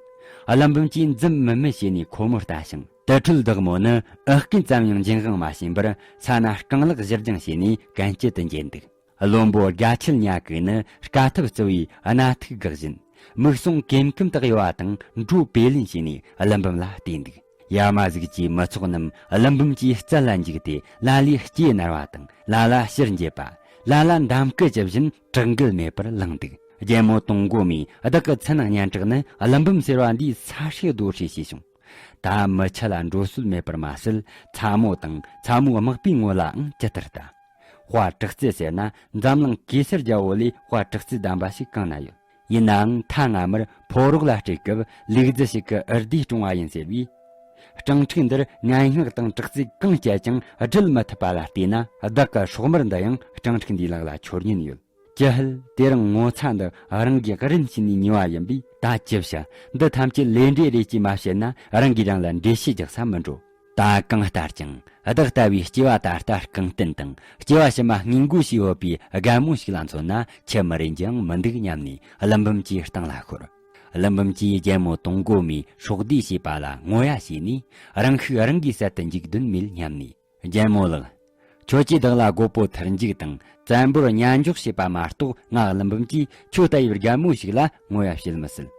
ཀླུ་འབུམ་གྱིས་འཛུམ་དམུལ་དམུལ་བྱས་ནས་ཁོ་མོར་ལྟ་ཞིང་། དུར་ཁྲོད་བདག་མོ་ནི་འུ་སྐད་ཙམ་ཡང་འབྱིན་དབང་མ་བྱིན་པར་ས་ན་རྐང་ལག་གཞུ་རྒྱང་བྱས་ནས་གན་རྐྱལ་དུ་འགྱེལ་འདུག། བློན་པོ་དགའ་ཆེན་ཉ་གི་ནི་དཀའ་ཐུབ་བརྩི་བའི་སྣ་ཐུག་འགག་བཞིན། མིག་ཟུང་ཀེམ་ཀེམ་དུ་གཡོ་བ་དང་འགྲོ་བེ་ལེན་བྱས་ནས་ཀླུ་འབུམ་ལ་བལྟས་འདུག། ཡ་མ་གཟུགས་ཀྱི་མི་ཚོགས་རྣམས་ཀླུ་འབུམ་གྱི་རྩལ་ལ་འཇིགས་ཏེ། ལ་ལས་སྐྱེས་ནར་བ་དང་། ལ་ལ་ཕྱིར་འགྱེལ་བ། ལ་ལ་འདམ་སྐུ་ཇི་བཞིན་དྲག་འགུལ་མེད་པར་ལངས་འདུག། རྒྱལ་མོ་དུང་མགོ་མོས་བདག་གི་མཚན་སྙན་གྲགས་ནི་ཀླུ་འབུམ་ཟེར་བ་འདིས་ས་ཧྲིག་རྡོ་ཧྲིག་བྱས་བྱུང་། ད་མི་ཆ་ལ་འགྲོ་སྲོལ་མེད་པར་མ་ཟད། ཚ་མོ་དང་ཚ་མོའི་དམག་པའི་ངོ་ལའང་ཇི་ལྟར་ལྟ། དཔའ་དྲག་རྩལ་ཟེར་ན་འཛམ་གླིང་གེ་སར་རྒྱལ་པོ་ལས་དཔའ་དྲག་རྩལ་ལྡན་པ་ཞིག་གང་ན་ཡོད། ཡིན་ནའང་ཐ་སྔ་མར་ཕོ་རོག་ལ་སྤྲད་སྐབས་ལུག་རྫི་ཞིག་གིས་འུར་སྡེ་བཀྲོངས་པ་ཡིན་ཟེར་བས། སྤྲང་ཕྲུག་འདིར་ངན་སྔགས་དང་དྲག་རྩལ་གང་སྤྱད་ཀྱང་སྒྲུབ་མི་ཐུབ་པ་ལ་བལྟས་ན། བདག་གི་སྲོག་དམར་འདི་ཡང་སྤྲང་ཕྲུག་འདིའི་ལག་ལ་འཆོར་ཉེན་ཡོད། ཅི་ཕིའ་དེ་རིང་ངོ་ཚ་འདི་རང་གིས་རིན་བྱིན་ནས་ཉོས་པ་ཡིན་པས། ད་ཅི་བྱ། འདི་ཐམས་ཅད་ལས་འབྲས་རེད་ཅེས་མ་བཤད་ན་རང་གིས་རང་ལ་འགྲེལ་བཤད་རྒྱག་ས་མི་འགྲོ། ད་གང་ལྟར་ཀྱང་བདག་ལྟ་བུའི་སྐྱེ་བ་ད་ལྟ་རྐང་བརྟན་དང་སྐྱེ་བ་ཕྱི་མ་སྔས་མགོ་ཞིག་ཡོད་པའི་རྒན་མོ་ཞིག་ལ་མཚོན་ན་ཁྱད་མི་རིན་རྒྱུའང་མི་འདུག་སྙམ་ནས་ཀླུ་འབུམ་གྱི་སྟེང་ལ་ཤོར། ཀླུ་འབུམ་གྱིས་རྒྱལ་མོ་དུང་མགོ་མོའི་སྲོག་བསྡོས་བྱས་པ་ལ་ངོ་ཡ་བྱས་ནས། རང་ཤུགས་རང་གིས་བསལ་དུ་འཇུག་དོན་མེད་སྙམ་ནས། རྒྱལ་མོ་ལགས། ཁྱོད་ཀྱིས་བདག་ལ་མགོ་བོ་ཐུར་འཇུག་དང་བཙན་པོར་ཉན་འཇོག་བྱས་པ་མ་གཏོགས། ང་ཀླུ་འབུམ་གྱིས་ཁྱོད་ལྟ་བུའི་རྒན་མོ་ཞིག་ལ་ངོ་ཡ་བྱེད་མི་སྲིད།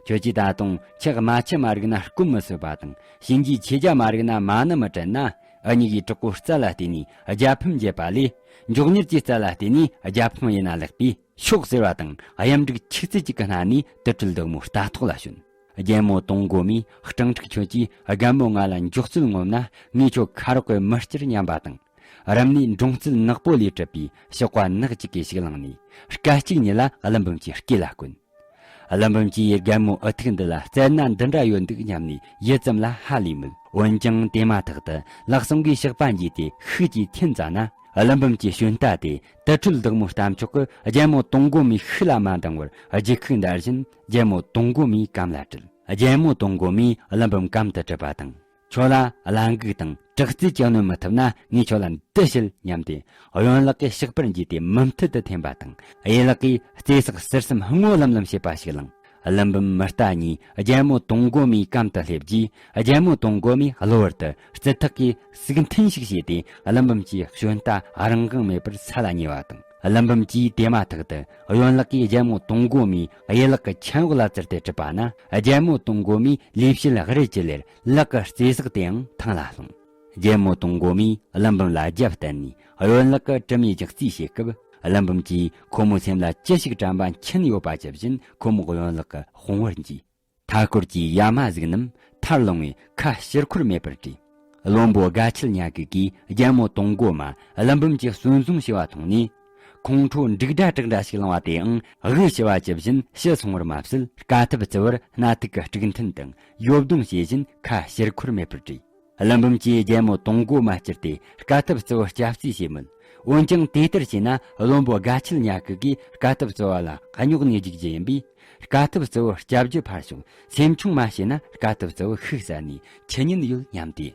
ཁྱོད་ཀྱིས་ད་དུང་ཁྱི་རྨ་ཆུ་མ་རིག་ན་སྐོམ་མི་སོད་པ་དང་། གཤིན་རྗེའི་ཆོས་རྒྱལ་མ་རིག་ན་མ་ཎི་མི་དྲན་ན། འུ་གཉིས་ཀྱིས་དྲག་པོའི་རྩལ་ལ་བརྟེན་ནས་རྒྱལ་ཕམ་རྒྱས་པ་ལས། མགྱོགས་མྱུར་གྱི་རྩལ་ལ་བརྟེན་ནས་རྒྱལ་ཕམ་ཡིན་ན་ལེགས་པས་ཤོག་ཟེར་བ་དང་། གཡམ་འགྲིག་ཆིག་རྩེ་གཅིག་གི་སྣ་ནས་དུར་ཁྲོད་བདག་མོའི་རྟ་ཐོག་ལ་ཞོན། རྒྱལ་མོ་དུང་མགོ་མོས། སྤྲང་ཕྲུག་ཁྱོད་ཀྱིས་རྒན་མོ་ང་ལ་མགྱོགས་ཚད་ངོམ་ན། ངས་ཁྱོད་ཁ་རོག་གི་མི་སྐྱུར་སྙམ་པ་དང་། རུམ་ནས་འབྲོང་རྩལ་ནག་པོ་ལས་གྲུབ་པའི་ཕྱག་པ་ནག་ཅིག་གིས་ཞིག་བླངས་ནས། སྐད་ཅིག་ཉིད་ལ་ཀླུ་འབུམ་གྱི་སྐེ་ལ་བསྐོན། ཀླུ་འབུམ་གྱིས་རྒན་མོའི་འུ་ཐུག་འདི་ལ་རྩལ་སྣ་འདི་འདྲ་ཡོད་འདུག་སྙམ་ནས་ཡིད་ཙམ་ལ་ཧ་ལས་མོད། འོན་ཀྱང་དེ་མ་ཐག་ཏུ་ལག་ཟུང་གིས་ཕྱག་པ་འགྱེས་ཏེ་ཤུགས་ཀྱིས་འཐེན་བཙལ་ན། ཀླུ་འབུམ་གྱི་ཞོན་རྟ་དེ་དུར་ཁྲོད་བདག་མོའི་རྟ་མཆོག་གིས་རྒྱལ་མོ་དུང་མགོ་མོའི་ཤུགས་ལ་མ་འདང་བར། རྒྱུག་ཁུག་འདར་བཞིན་རྒྱལ་མོ་དུང་མགོ་མོའི་གམ་ལ་དྲུད། རྒྱལ་མོ་དུང་མགོ་མོས་ཀླུ་འབུམ་གམ་དུ་དྲུད་པ་དང་། ཁྱོད་ལ་བླ་འགུག་དང་དྲག་རྩལ་གྱིས་གནོན་མི་ཐུབ་ན། ངས་ཁྱོད་ལ་འདི་བྱེད་སྙམ་སྟེ། གཡོན་ལག་གིས་ཕྱག་པར་འགྱེས་ཏེ་མུ་མཐུད་དུ་འཐེན་པ་དང་། གཡས་ལག་གིས་རྩེ་སྲེག་ཟུར་གསུམ་སྔོ་ལམ་ལམ་བྱེད་པ་ཞིག་བླངས། ཀླུ་འབུམ་མི་རྟ་གཉིས་རྒྱལ་མོ་དུང་མགོ་མོའི་གམ་དུ་སླེབས་རྗེས། རྒྱལ་མོ་དུང་མགོ་མོས་གློ་བུར་དུ་རྩིབ་ཐག་གིས་ཟུག་འཐེན་ཞིག་བྱས་ཏེ། ཀླུ་འབུམ་གྱི་ཞོན་རྟ་རང་དབང་མེད་པར་ས་ལ་ཉལ་བ་དང་། ཀླུ་འབུམ་གྱིས་དེ་མ་ཐག་ཏུ་གཡོན་ལག་གིས་རྒྱལ་མོ་དུང་མགོ་མོའི་གཡས་ལག་གི་མཆན་འོག་ལ་བཙིར་ཏེ་གྲུབ་པ་ན། རྒྱལ་མོ་དུང་མགོ་མོའི་ལུས་ཕྱེད་རེ་གཅིག་ལེར་ལག་གི་རྩེ་སྲེག་དེའང་ཐང་ལ་ལྷུང་། རྒྱལ་མོ་དུང་མགོ་མོས་ཀླུ་འབུམ་ལ་རྒྱབ་བསྟན་ནས་གཡོན་ལག་གི་གྲི་མའི་རྒྱག་རྩིས་བྱེད་སྐབས། ཀླུ་འབུམ་གྱིས་ཁོ་མོའི་སེམས་ལ་ཅི་ཞིག་དྲན་པ་མཁྱེན་ཡོད་པ་ཇི་བཞིན་ཁོ་མོའི་གཡོན་ལག་གི་དཔུང་བར་འཇུས། མཐའ་སྐོར་གྱི་ཡ་མ་གཟུགས་རྣམས་མཐར་ལོང་བས་ཁ་ཕྱིར་འཁོར་མེད་པར་བྲོས། བློན་པོ་དགའ་ཆེན་ཉ་གི་གིས་རྒྱལ་མོ་དུང་མགོ་མོ་ཀླུ་འབུམ་གྱིས་བཙོན་བཟུང་བྱས་པ་མཐོང་ནས། ཁོང་ཁྲོ་འབྲུག་སྒྲ་བྲག་སྒྲ་ཞིག་ལངས་པ་དེའང་དབུགས་ཕྱི་བ་ཇི་བཞིན་ཕྱི་སོང་བར་མ་ཟད། དཀའ་ཐུབ་བརྩི་བར་སྣ་ཐུག་གི་དཀྲུག་འཐེན་དང་ཡོབ་རྡུང་བྱེད་བཞིན་ཁ་ཕྱིར་འཁོར་མེད་པར་བྲོས། ཀླུ་འབུམ་གྱིས་རྒྱལ་མོ་དུང་དགོ་མ་བསྐྱུར་ཏེ་དཀའ་ཐུབ་རྩི་བོ་སྐྱབས་རྩིས་བྱས་མོད། འོན་ཀྱང་དེ་ལྟར་བྱས་ན་བློན་པོ་དགའ་ཆེན་ཉ་གི་གིས་དཀའ་ཐུབ་རྩི་བ་ལ་སྙོག་ནས་འཇུག་རྒྱུ་ཡིན་པས། དཀའ་ཐུབ་རྩི་བོ་སྐྱབས་རྗེ་ཕར་ཞོག་སེམས་ཆུང་མ་བྱས་ན་དཀའ་ཐུབ་རྩི་བོ་ཤུགས་ཟད་ནས་འཆི་ཉེན་ཡོད་སྙམ་སྟེ།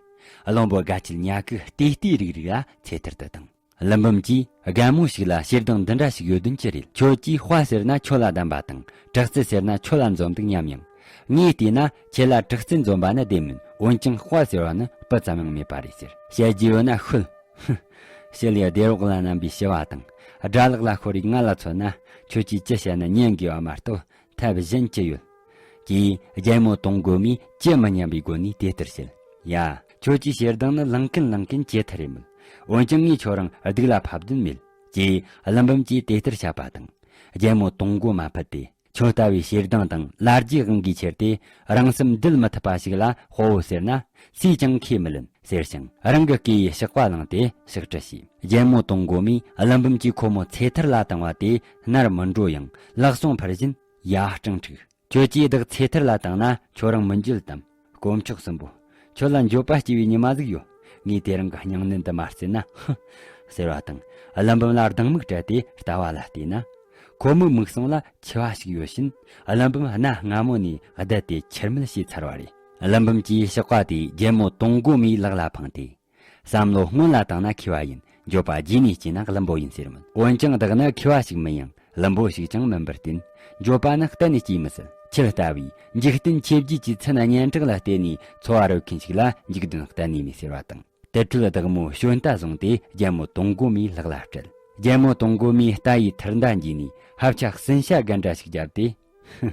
བློན་པོ་དགའ་ཆེན་ཉ་གི་བལྟས་བལྟས་རིག་རིག་ལ་ཚེ་ཐར་དུ་བཏང་། ཀླུ་འབུམ་གྱིས་རྒན་མོ་ཞིག་ལ་ཞེ་སྡང་འདི་འདྲ་ཞིག་ཡོད་དོན་ཅི་རེད། ཁྱོད་ཀྱིས་དཔའ་ཟེར་ན་ཁྱོད་ལ་གདམས་པ་དང་དྲག་རྩལ་ཟེར་ན་ཁྱོད་ལ་འཛོམས་འདུག་སྙམ་ཡང་། ངས་བལྟས་ན་ཁྱེད་ལ་དྲག་རྩལ་འཛོམས་པ་ནི་བདེན་མིན། འོན་ཀྱང་དཔའ་ཟེར་བ་ནི་སྤུ་ཙམ་ཡང་མེད་པ་རེད་ཟེར། བཤད་རྒྱུ་ཡོད་ན་ཤོད། ཧུ། ཞི་ལིའི་སྡེ་རོགས་ལ་རྣམ་པའི་ཞི་བ་དང་། དགྲ་ལག་ལ་ཤོར་བའི་ང་ལ་མཚོན་ན་ཁྱོད་ཀྱིས་ཅི་བཤད་ན་ཉན་དགོས་པ་མ་གཏོགས་ཐབས་གཞན་ཅི་ཡོད། ཀྱིས་རྒྱལ་མོ་དུང་དགོ་མས་ཅི་མི་སྙམ་པའི་སྒོ་ནས་དེ་ལྟར་བཤད། ཡ། ཁྱོད་ཀྱིས་ཞེ་སྡང་ནི་ལངས་གིན་ལངས་གིན་ཇེ་ཐུ་རེ་མོད། འོན་ཀྱང་ངས་ཁྱོད་རང་སྡིག་ལ་ཕབ་དོན་མེད། ཀྱིས་ཀླུ་འབུམ་གྱིས་དེ་ལྟར་བཤད་པ་དང་། རྒྱལ་མོ་དུང་དགོ་མ་ཕུད་དེ། ཁྱོད་ལྟ་བུའི་ཞེ་སྡང་དང་ལར་རྒྱའི་དབང་གིས་ཁྱེར་ཏེ་རང་སེམས་འདུལ་མི་ཐུབ་པ་ཞིག་ལ་དཔའ་བོ་ཟེར་ན་སུས་ཀྱང་ཁས་མི་ལེན་ཟེར་ཞིང་རང་གི་སྐེ་ཡི་ཞགས་པ་བླངས་ཏེ་ཕྱག་བྲལ་བྱས། རྒྱལ་མོ་དུང་དགོ་མས་ཀླུ་འབུམ་གྱིས་ཁོ་མོ་ཚེ་ཐར་ལ་བཏང་བ་དེ་ནར་མི་འགྲོ་ཡང་ལག་ཟུང་འཕུར་བཞིན་ཡར་སྤྲང་འཁྲིགས། ཁྱོད་ཀྱིས་བདག་ཚེ་ཐར་ལ་བཏང་ན་ཁྱོད་རང་མི་འགྱོད་དམ། དཀོན་མཆོག་གསུམ་པོ། ཁྱོད་ལ་འགྱོད་པ་སྐྱེ་བའི་ཉི་མ་ཟིག་ཡོད། ངས་དེ་རིང་གི་སྙིང་ནད་འདི་མ་བརྩིས་ན། ཧུ། ཟེར་བ་དང་། ཀླུ་འབུམ་ལ་སྡང་མིག་སྤྲད་དེ་ལྟ་བ་ལ་བལྟས་ན། ཁོ་མོའི་མིག་ཟུང་ལ་འཆི་བ་ཞིག་ཡོད་བཞིན། ཀླུ་འབུམ་གནའ་སྔ་མོ་ནས་བསྡད་དེ་ཁྱུར་མིད་བྱས་ཚར་བ་རེད། ཀླུ་འབུམ་གྱིས་ཞགས་པ་དེ་རྒྱལ་མོ་དུང་དགོ་མའི་ལག་ལ་འཕངས་ཏེ། བསམ་བློ་སྔོན་ལ་བཏང་ན་མཁས་པ་ཡིན། འགྱོད་པ་རྗེས་ནས་སྐྱེས་ན་བླུན་པོ་ཡིན་ཟེར་མོད། འོན་ཀྱང་བདག་ནི་མཁས་པ་ཞིག་མིན་ཡང་བླུན་པོ་ཞིག་ཀྱང་མིན་པར་བརྟེན། འགྱོད་པ་ནི་གཏན་ནས་སྐྱེས་མི་སྲིད། ཁྱེད་ལྟ་བུའི་འཇིག་རྟེན་ཆོས་བརྒྱད་ཀྱི་མཚན་སྙན་གྲགས་ལ་བརྟེན་ནས་འཚོ་བ་རོལ་མཁན་ཞིག་ལ་འཇིག་རྟེན་གཏན་ནས་མེད་ཟེར་བ་དང་། དུར་ཁྲོད་བདག་མོའི་ཞོན་རྟ་བཟུང་སྟེ་རྒྱལ་མོ་དུང་དགོ་མའི་ལག་ལ་སྤྲད། རྒྱལ་མོ་དུང་དགོ་མའི་རྟ་ཡི་ཐུར་མདའ་འགྱེལ་ནས་ཧབ་ཆ་གསུན་ཤ་ག་འདྲ་ཞིག་བརྒྱབ་སྟེ། ཧུ།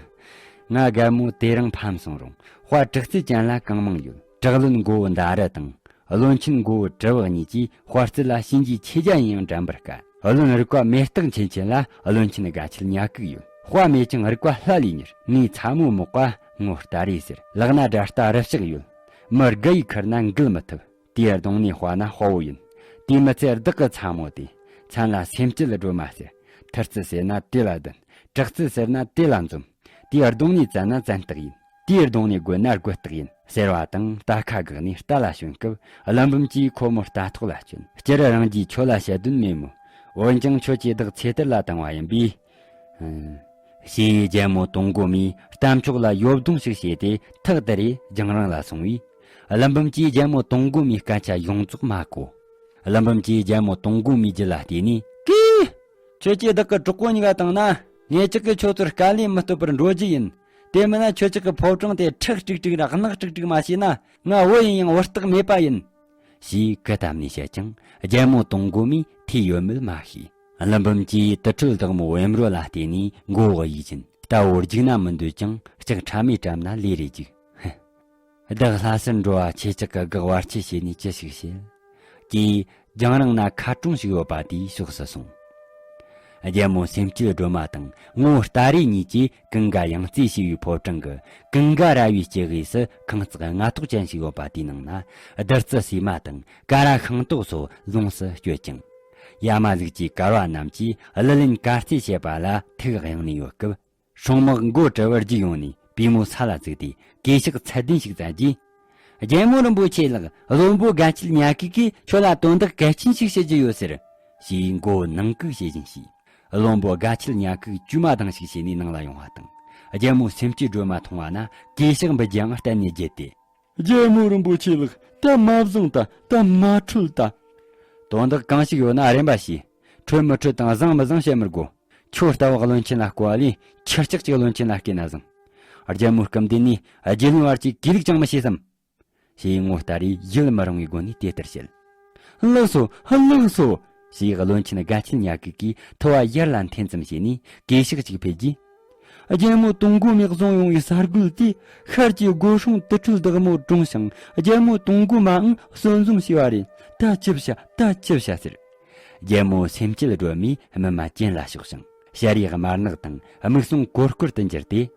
ང་རྒན་མོ་དེ་རིང་ཕམ་སོང་རུང་དཔའ་དྲག་རྩལ་ཅན་ལ་གང་མང་ཡོད། དྲག་རློན་མགོ་བོ་མདའ་རུ་དང་། བློན་ཆེན་མགོ་བོ་གྲི་བ་གཉིས་ཀྱིས་དཔའ་རྩལ་ལ་གཤིན་རྗེའི་ཆོས་རྒྱལ་ཡིན་ཡང་འགྲན་པར་དཀའ། བློན་རིག་པ་མེ་སྟག་འཆིན་ཆེན་ལ་བློན་ཆེན་དགའ་ཆེར་ཉ་གུག་ཡོད། དཔའ་མེད་ཀྱང་རིག་པ་ལྷ་ལས་མྱུར། ངའི་ཚ་མོའི་མག་པ་ངོ་ལྟ་རེ་ཟེར། ལག་ན་དགྲ་རྟ་རུ་ལྕག་ཡོད། མི་དགུ་ཡིས་ཁུར་ན་འགུལ་མི་ཐུབ། དེའི་གདོང་ནས་དཔའ་ན་དཔའ་བོ་ཡིན། དེ་མི་ཚད་བདག་གི་ཚ་མོ་དེ། མཚན་ལ་སེམས་སྐྱིད་སྒྲོལ་མ་ཟེར། ཐུར་རྩལ་ཟེར་ན་དེ་ལ་ལྡན། དྲག་རྩལ་ཟེར་ན་དེ་ལ་འཛོམས། དེའི་གདོང་ནས་བཙན་ན་བཙན་སྟག་ཡིན། དེའི་གདོང་ནས་རྒོད་ན་རྒོད་སྟག་ཡིན། ཟེར་བ་དང་རྟ་ཁ་བསྒགས་ནས་རྟ་ལ་ཞོན་སྐབས་ཀླུ་འབུམ་གྱིས་ཁོ་མོ་རྟ་ཐོག་ལ་བསྐྱོན། སྤྱིར་རང་རྒྱུད་ཁྱོད་ལ་བཤད་དོན་མེད་མོད། འོན་ཀྱང་ཁྱོད་ཀྱིས་བདག་ཚེ་ཐར་ལ་བཏང་བ་ཡིན་པས། ཞེས་རྒྱལ་མོ་དུང་དགོ་མའི་རྟ་མཆོག་ལ་ཡོབ་རྡུང་ཞིག་བྱས་ཏེ་ཐག་དེ་རེ་རྒྱང་རིང་ལ་སོང་བས། ཀླུ་འབུམ་གྱིས་རྒྱལ་མོ་དུང་དགོ་མའི་སྐད་ཆ་ཡོངས་རྫོགས་མ་གོ། ཀླུ་འབུམ་གྱིས་རྒྱལ་མོ་དུང་དགོ་མའི་རྒྱུད་ལ་བལྟས་ནས། ཀི། ཁྱོད་ཀྱིས་བདག་གི་གྲོགས་པོ་གཉིས་ཀ་བཏང་ན། ངེད་ཅག་གིས་ཁྱོད་ཚོར་དཀའ་ལས་མི་སྟོབས་པར་འགྲོ་རྒྱུ་ཡིན། དེ་མིན་ན་ཁྱོད་ཅག་གི་ཕོ་བྲང་དེ་ཁྲག་དཀྲུག་དཀྲུག་ར་རྣག་དཀྲུག་དཀྲུག་མ་བྱས་ན། ང་བུ་ཡིན་ཡང་བུ་རྟགས་མེད་པ་ཡིན། ཞེས་གུ་བཏབ་ནས་བཤད་ཀྱང་རྒྱལ་མོ་དུང་དགོ་མས་ཐོས་ཡོད་མེད་མ་ཤེས། ཀླུ་འབུམ་གྱིས་དུར་ཁྲོད་བདག་མོ་བེམ་རོ་ལ་བལྟས་ནས་མགོ་བོ་གཡུག་བཞིན། རྟ་བོ་རྒྱུག་ན་མི་འདོད་ཀྱང་ལྕགས་ཕྲ་མས་བྲབས་ན་ལས་རེ་རྒྱུག། ཧི། བདག་ལྷ་སར་འགྲོ་བ་ཁྱེད་ཅག་གི་གེགས་བར་ཆད་བྱས་ནས་ཅི་ཞིག་བྱེད། ཀྱིས་རྒྱང་རིང་ན་མཁར་གྲོང་ཞིག་ཡོད་པ་དེའི་ཕྱོགས་སུ་སོང་། རྒྱལ་མོ་སེམས་སྐྱིད་སྒྲོལ་མ་དང་ངོ་བོ་རྟ་རེ་གཉིས་ཀྱིས་ཀུན་དགའ་ཡང་རྩེ་ཞེས་པའི་ཕོ་བྲང་གི་ཀུན་དགའ་ར་བའི་སྐྱེ་དབུས་སུ་ཁང་བརྩེགས་སྔ་ཐོག་ཅན་ཞིག་ཡོད་པ་དེའི་ནང་ན་བདུད་རྩི་སིལ་མ་དང་ཀ་ར་ཤིང་ཏོག་སོགས་ལོངས་སུ་སྤྱོད་ཅིང་། ཡ་མ་གཟུགས་ཀྱི་གར་བ་རྣམས་ཀྱིས་གླུ་ལེན་གར་རྩེད་བྱེད་པ་ལ་ཐུགས་གཡེང་ནས་ཡོད་སྐབས། སྲུང་དམག་མགོ་བྲལ་བར་རྒྱུག་ཡོང་ནས་པུས་མོ་ས་ལ་བཙུགས་ཏེ་གུས་ཕྱག་ཚད་ལྡན་ཞིག་བཙལ་རྗེས། རྒྱལ་མོ་རིན་པོ་ཆེ་ལགས། བློན་པོ་དགའ་ཆེན་ཉ་གིས་ཀྱིས་ཁྱོད་ལ་དོན་དག་གལ་ཆེན་ཞིག་བཤད་རྒྱུ་ཡོད་ཟེར། ཞེས་མགོ་བོ་ནང་བཀུག་བྱེད་བཞིན་བཤད། བློན་པོ་དགའ་ཆེན་ཉ་གིས་དཀྱུས་མ་ལྡང་ཞིག་བྱས་ནས་ནང་ལ་ཡོང་བ་དང་། རྒྱལ་མོ་སེམས་སྐྱིད་སྒྲོལ་མ་མཐོང་བ་ན་གུས་ཕྱག་འབུལ་རྒྱུའང་གཏན་ནས་བརྗེད་དེ། རྒྱལ་མོ་རིན་པོ་ཆེ་ལགས། ད་མ་བཟང་ད། ད་མ་འཕྲོད་ད། དོན་དག་གང་ཞིག་ཡོད་ན་རེམ་པ་བྱོས། འཕྲོད་མི་འཕྲོད་དང་བཟང་མི་བཟང་བཤད་མི་དགོས། ཁྱོད་ལྟ་བུ་བློན་ཆེན་ལ་བསྐོ་བ་ལས་ཁྱི་སྐྱག་ཅིག་བློན་ཆེན་ལ་བསྐོས་ན་བཟང་། རྒྱལ་མོའི་སྐུ་མདུན་ནས་རྗེ་བློན་བར་གྱི་གུས་ལུགས་ཀྱང་མི་བྱེད་སམ། ཞེས་ངོ་ལྟ་རེ་ཡིད་མི་རུང་བའི་སྒོ་ནས་དེ་ལྟར་བཤད། ལགས་སོ། ལགས་སོ། ཞེས་བློན་ཆེན་དགའ་ཆེན་ཉ་གིས་ཀྱིས་ཐུ་བ་ཡར་ལ་འཐེན་ཙམ་བྱས་ནས་གུས་ཕྱག་ཅིག་ཕུལ་རྗེས། རྒྱལ་མོ་དུང་དགོ་མས་བཟུང་ཡོང་བའི་ས་རྒོད་དེ་ཤར་གྱི་སྒོ་སྲུང་དུར་ཁྲོད་བདག་མོ་བཀྲོངས་ཤིང་རྒྱལ་མོ་དུང་དགོ་མའང་གསོན་བཟུང་བྱས་པ་རེད། ད་ཅི་བྱ། ད་ཅི་བྱ་ཟེར། རྒྱལ་མོ་སེམས་སྐྱིད་སྒྲོལ་མས་སྨིན་མ་གྱེན་ལ་ཕྱོགས་ཤིང་ཞལ་རས་དམར་ནག་དང་མིག་ཟུང་ཀོར་ཀོར་དུ་འགྱུར་ཏེ།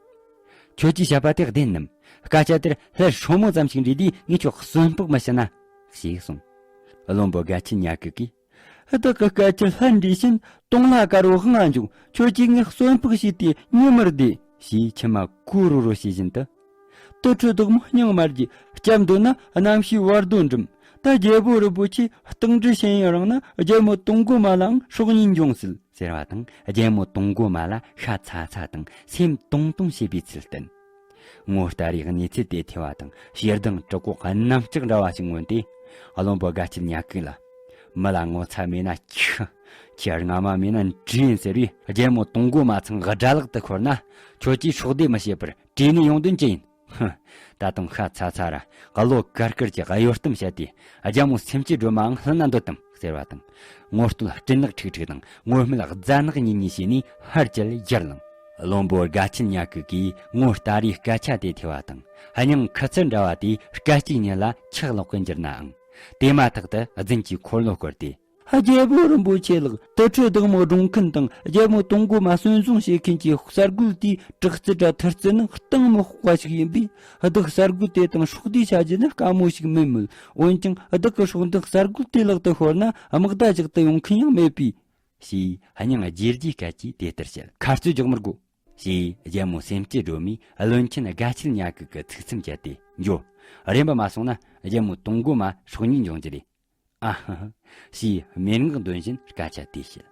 ཁྱོད་ཀྱིས་བཤད་པ་དེ་བདེན་ནམ། སྐད་ཆ་དེར་ལྷད་སྲོ་མོ་ཙམ་ཞིག་འདྲེས་དུས་ངས་ཁྱོད་གསོན་སྤོགས་མི་ཤི་ན། ཞེས་གསུངས། བློན་པོ་དགའ་ཆེན་ཉ་གི་གིས། བདག་གི་སྐད་ཆར་ལྷད་འདྲེས་ཕྱིན་དུང་ལྷ་དཀར་བོ་དབང་ང་འཇུག་ཁྱོད་ཀྱིས་ངས་གསོན་སྤོགས་བྱས་ཏེ་ཉི་མར་བསྡད། ཞེས་མཆི་མ་ཀུ་རུ་རུ་བྱེད་བཞིན་དུ། དུར་ཁྲོད་བདག་མོ་སྙིང་དམར་གྱིས་ སྐྱབས་འདོད་ན་རྣམ་ཤེས་བར་དོ་འགྲིམ། ད་རྒྱལ་པོ་རིན་པོ་ཆེ་སྟག་འབྲི་ཤེས་ཡིན་རུང་ན་རྒྱལ་མོ་དུང་མགོ་མ་ལའང་སྲོག་ཉེན་འབྱུང་སྲིད། ཟེར་བ་དང་རྒྱལ་མོ་དུང་མགོ་མ་ལ་ཤ་ཚ་ཚ་དང་སེམས་དུང་དུང་བྱེད་པའི་ཚུལ་བསྟན། ངོ་ལྟ་རེའི་གནས་ཚུལ་དེ་ཐོས་པ་དང་ཞེ་སྡང་གྲི་གོག་གནམ་ལྕགས་འདྲ་བ་ཞིག་མངོན་ཏེ། བློན་པོ་དགའ་ཆེན་ཉ་གི་ལ། མི་ལ་ངོ་ཚ་མེད་ན་ཁྱི། ཁྱི་རྔ་མ་མེད་ན་འདྲེ་ཡིན་ཟེར་བས་རྒྱལ་མོ་དུང་མགོ་མ་ཚང་གི་དགྲ་ལག་ཏུ་ཤོར་ན་ཁྱོད་ཀྱིས་སྲོག་བདེ་མི་བྱེད་པར་བྲོས་ནས་ཡོང་དོན་ཅི་ཡིན། ཧུ། ད་དུང་ཤ་ཚ་ཚ་ར་གློ་དཀར་དཀར་གྱི་གཡོ་སྟོན་བྱས་ཏེ་རྒྱལ་མོ་སེམས་ཅན་སྒྲོལ་མའང་བསླུ་ན་འདོད་དམ་ཟེར་བ་དང་། ངོ་སྟོད་སྤྲིན་ནག་ཁྲིག་ཁྲིག་དང་ངོ་སྨད་རྫ་ནག་ཉིལ་ཉིལ་བྱས་ནས་ཕར་བཅད་ཡར་ལངས། བློན་པོ་དགའ་ཆེན་ཉ་གི་གིས་ངོ་ལྟ་རེའི་སྐད་ཆ་དེ་ཐོས་པ་དང་སྙིང་ཁུ་ཚུར་འདྲ་བ་དེ་སྐད་ཅིག་ཉིད་ལ་ཆག་ལོག་གི་འགྱུར་ནའང་། དེ་མ་ཐག་ཏུ་རྫུན་གྱི་འཁོར་ལོ་བསྐོར་ཏེ། རྒྱལ་པོ་རིན་པོ་ཆེ་ལགས། དུར་ཁྲོད་བདག་མོ་སྒྲུང་མཁན་དང་རྒྱལ་མོ་དུང་མགོ་མ་གསོན་བཟུང་བྱེད་མཁན་གྱི་གསར་འགོད་དེའི་དྲག་རྩལ་དྲ་ཐུར་རྩལ་ནི་གཏིང་མི་དཔོག་པ་ཞིག་ཡིན་པས། བདག་གསར་འགོད་དེ་དང་སྲོག་བསྡོས་བྱ་རྒྱུ་ནི་དཀའ་མོ་ཞིག་མིན་མོད། འོན་ཀྱང་བདག་གི་སྲོག་འདི་གསར་འགོད་དེའི་ལག་ཏུ་ཤོར་ན་དམག་བརྡ་རྒྱག་ཏུ་ཡོང་མཁན་ཡང་མེད་པས། ཞེས་སྙིང་རྗེ་རྒྱུའི་སྐད་ཀྱིས་དེ་ལྟར་བཤད། ཁ་རྩོད་རྒྱག་མི་དགོས། ཞེས་རྒྱལ་མོ་སེམས་ཅན་སྒྲོལ་མས་བློན་ཆེན་དགའ་ཆེན་ཉ་གི་གི་ཚིག་མཚམས་བཅད་དེ་འགྱོ། རན་པ་མ་སོང་ན་རྒྱལ་མོ་དུང་མགོ་མ་སྲོག་ཉེན་འབྱུང་རྒྱུ་རེད། ཨ་ཧ་ཧ། ཞེས་སྨྲེ་སྔགས་འདོན་བཞིན་སྐད་ཆ་དེ་བཤད།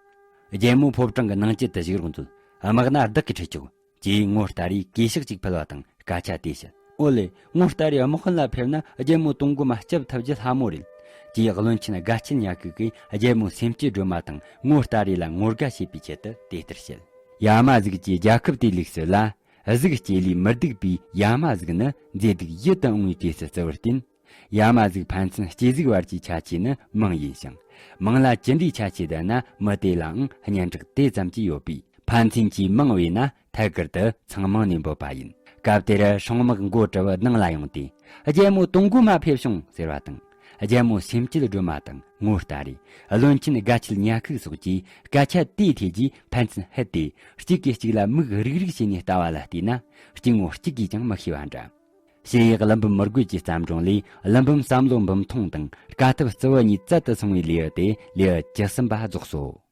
རྒྱལ་མོ་ཕོ་བྲང་གི་ནང་བཅུད་དུ་བཞུགས་རོགས་མཛོད། དམག་སྣ་བདག་གིས་ཁྲིད་ཆོག་ཅེས་ངོ་ལྟ་རེས་གུས་ཕྱག་ཅིག་ཕུལ་བ་དང་སྐད་ཆ་དེ་བཤད། ཨོ་ལེ། ངོ་ལྟ་རེས་དམག་དཔོན་ལ་ཕེབས་ན་རྒྱལ་མོ་དུང་མགོ་མ་སྐྱབས་ཐུབ་རྒྱུ་སླ་མོ་རེད། ཅེས་བློན་ཆེན་དགའ་ཆེན་ཉ་གི་གིས་རྒྱལ་མོ་སེམས་ཅན་སྒྲོལ་མ་དང་ངོ་ལྟ་རེས་ལ་ངོ་དགའ་བྱེད་པའི་ཆེད་དུ་དེ་ལྟར་བཤད། ཡ་མ་གཟུགས་ཀྱི་རྒྱལ་ཁབ་དེའི་ལུགས་སྲོལ་ལ། གཟུགས་སྐྱེ་ལུས་མི་སྡུག་པའི་ཡ་མ་གཟུགས་ནི་མཛེས་སྡུག་ཡིད་དུ་འོང་བའི་གྲས་སུ་བརྩི་བར་བརྟེན། ཡ་མ་གཟུགས་ཕན་ཚུན་སྐྱེ་གཟུགས་བར་གྱི་ཁྱད་ཆོས་ནི་མིང་ཡིན་ཞིང་། མིང་ལ་ཅི་འདྲའི་ཁྱད་ཆོས་ལྡན་ན་མི་དེ་ལའང་སྙན་གྲགས་དེ་ཙམ་གྱིས་ཡོད་པས། ཕན་ཚུན་གྱི་མིང་བས་ན་ཐད་ཀར་དུ་ཚང་མིང་ནས་འབོད་པ་ཡིན། སྐབས་དེར་སྲུང་དམག་མགོ་དྲུག་ནང་ལ་ཡོང་སྟེ། རྒྱལ་མོ་དུང་མགོ་མ་ཕེབས་བྱུང་ཟེར་བ་དང་། རྒྱལ་མོ་སེམས་ཅན་སྒྲོལ་མ་དང་ངོ་ལྟ་རེས། བློན་ཆེན་དགའ་ཆེན་ཉ་གི་སོགས་ཀྱིས་སྐད་ཆ་དེའི་ཐད་ཀྱིས་ཕན་ཚུན་ཧད་དེ་གཅིག་གིས་གཅིག་ལ་མིག་རིག་རིག་བྱས་ནས་ལྟ་བ་ལ་བལྟས་ན་སྐྱེ་ངོ་གཅིག་གིས་ཀྱང་མི་ཤེས་པ་འདྲ། ཞེས་ཀླུ་འབུམ་མི་རྒོད་ཀྱི་བརྩམས་སྒྲུང་ལས་ཀླུ་འབུམ་བསམ་བློ་འབུམ་ཐོང་དང་དཀའ་ཐུབ་རྩི་བ་གཉིས་བཙལ་དུ་སོང་བའི་ལེའུ་སྟེ་ལེའུ་བཅུ་གསུམ་པ་རྫོགས་སོ།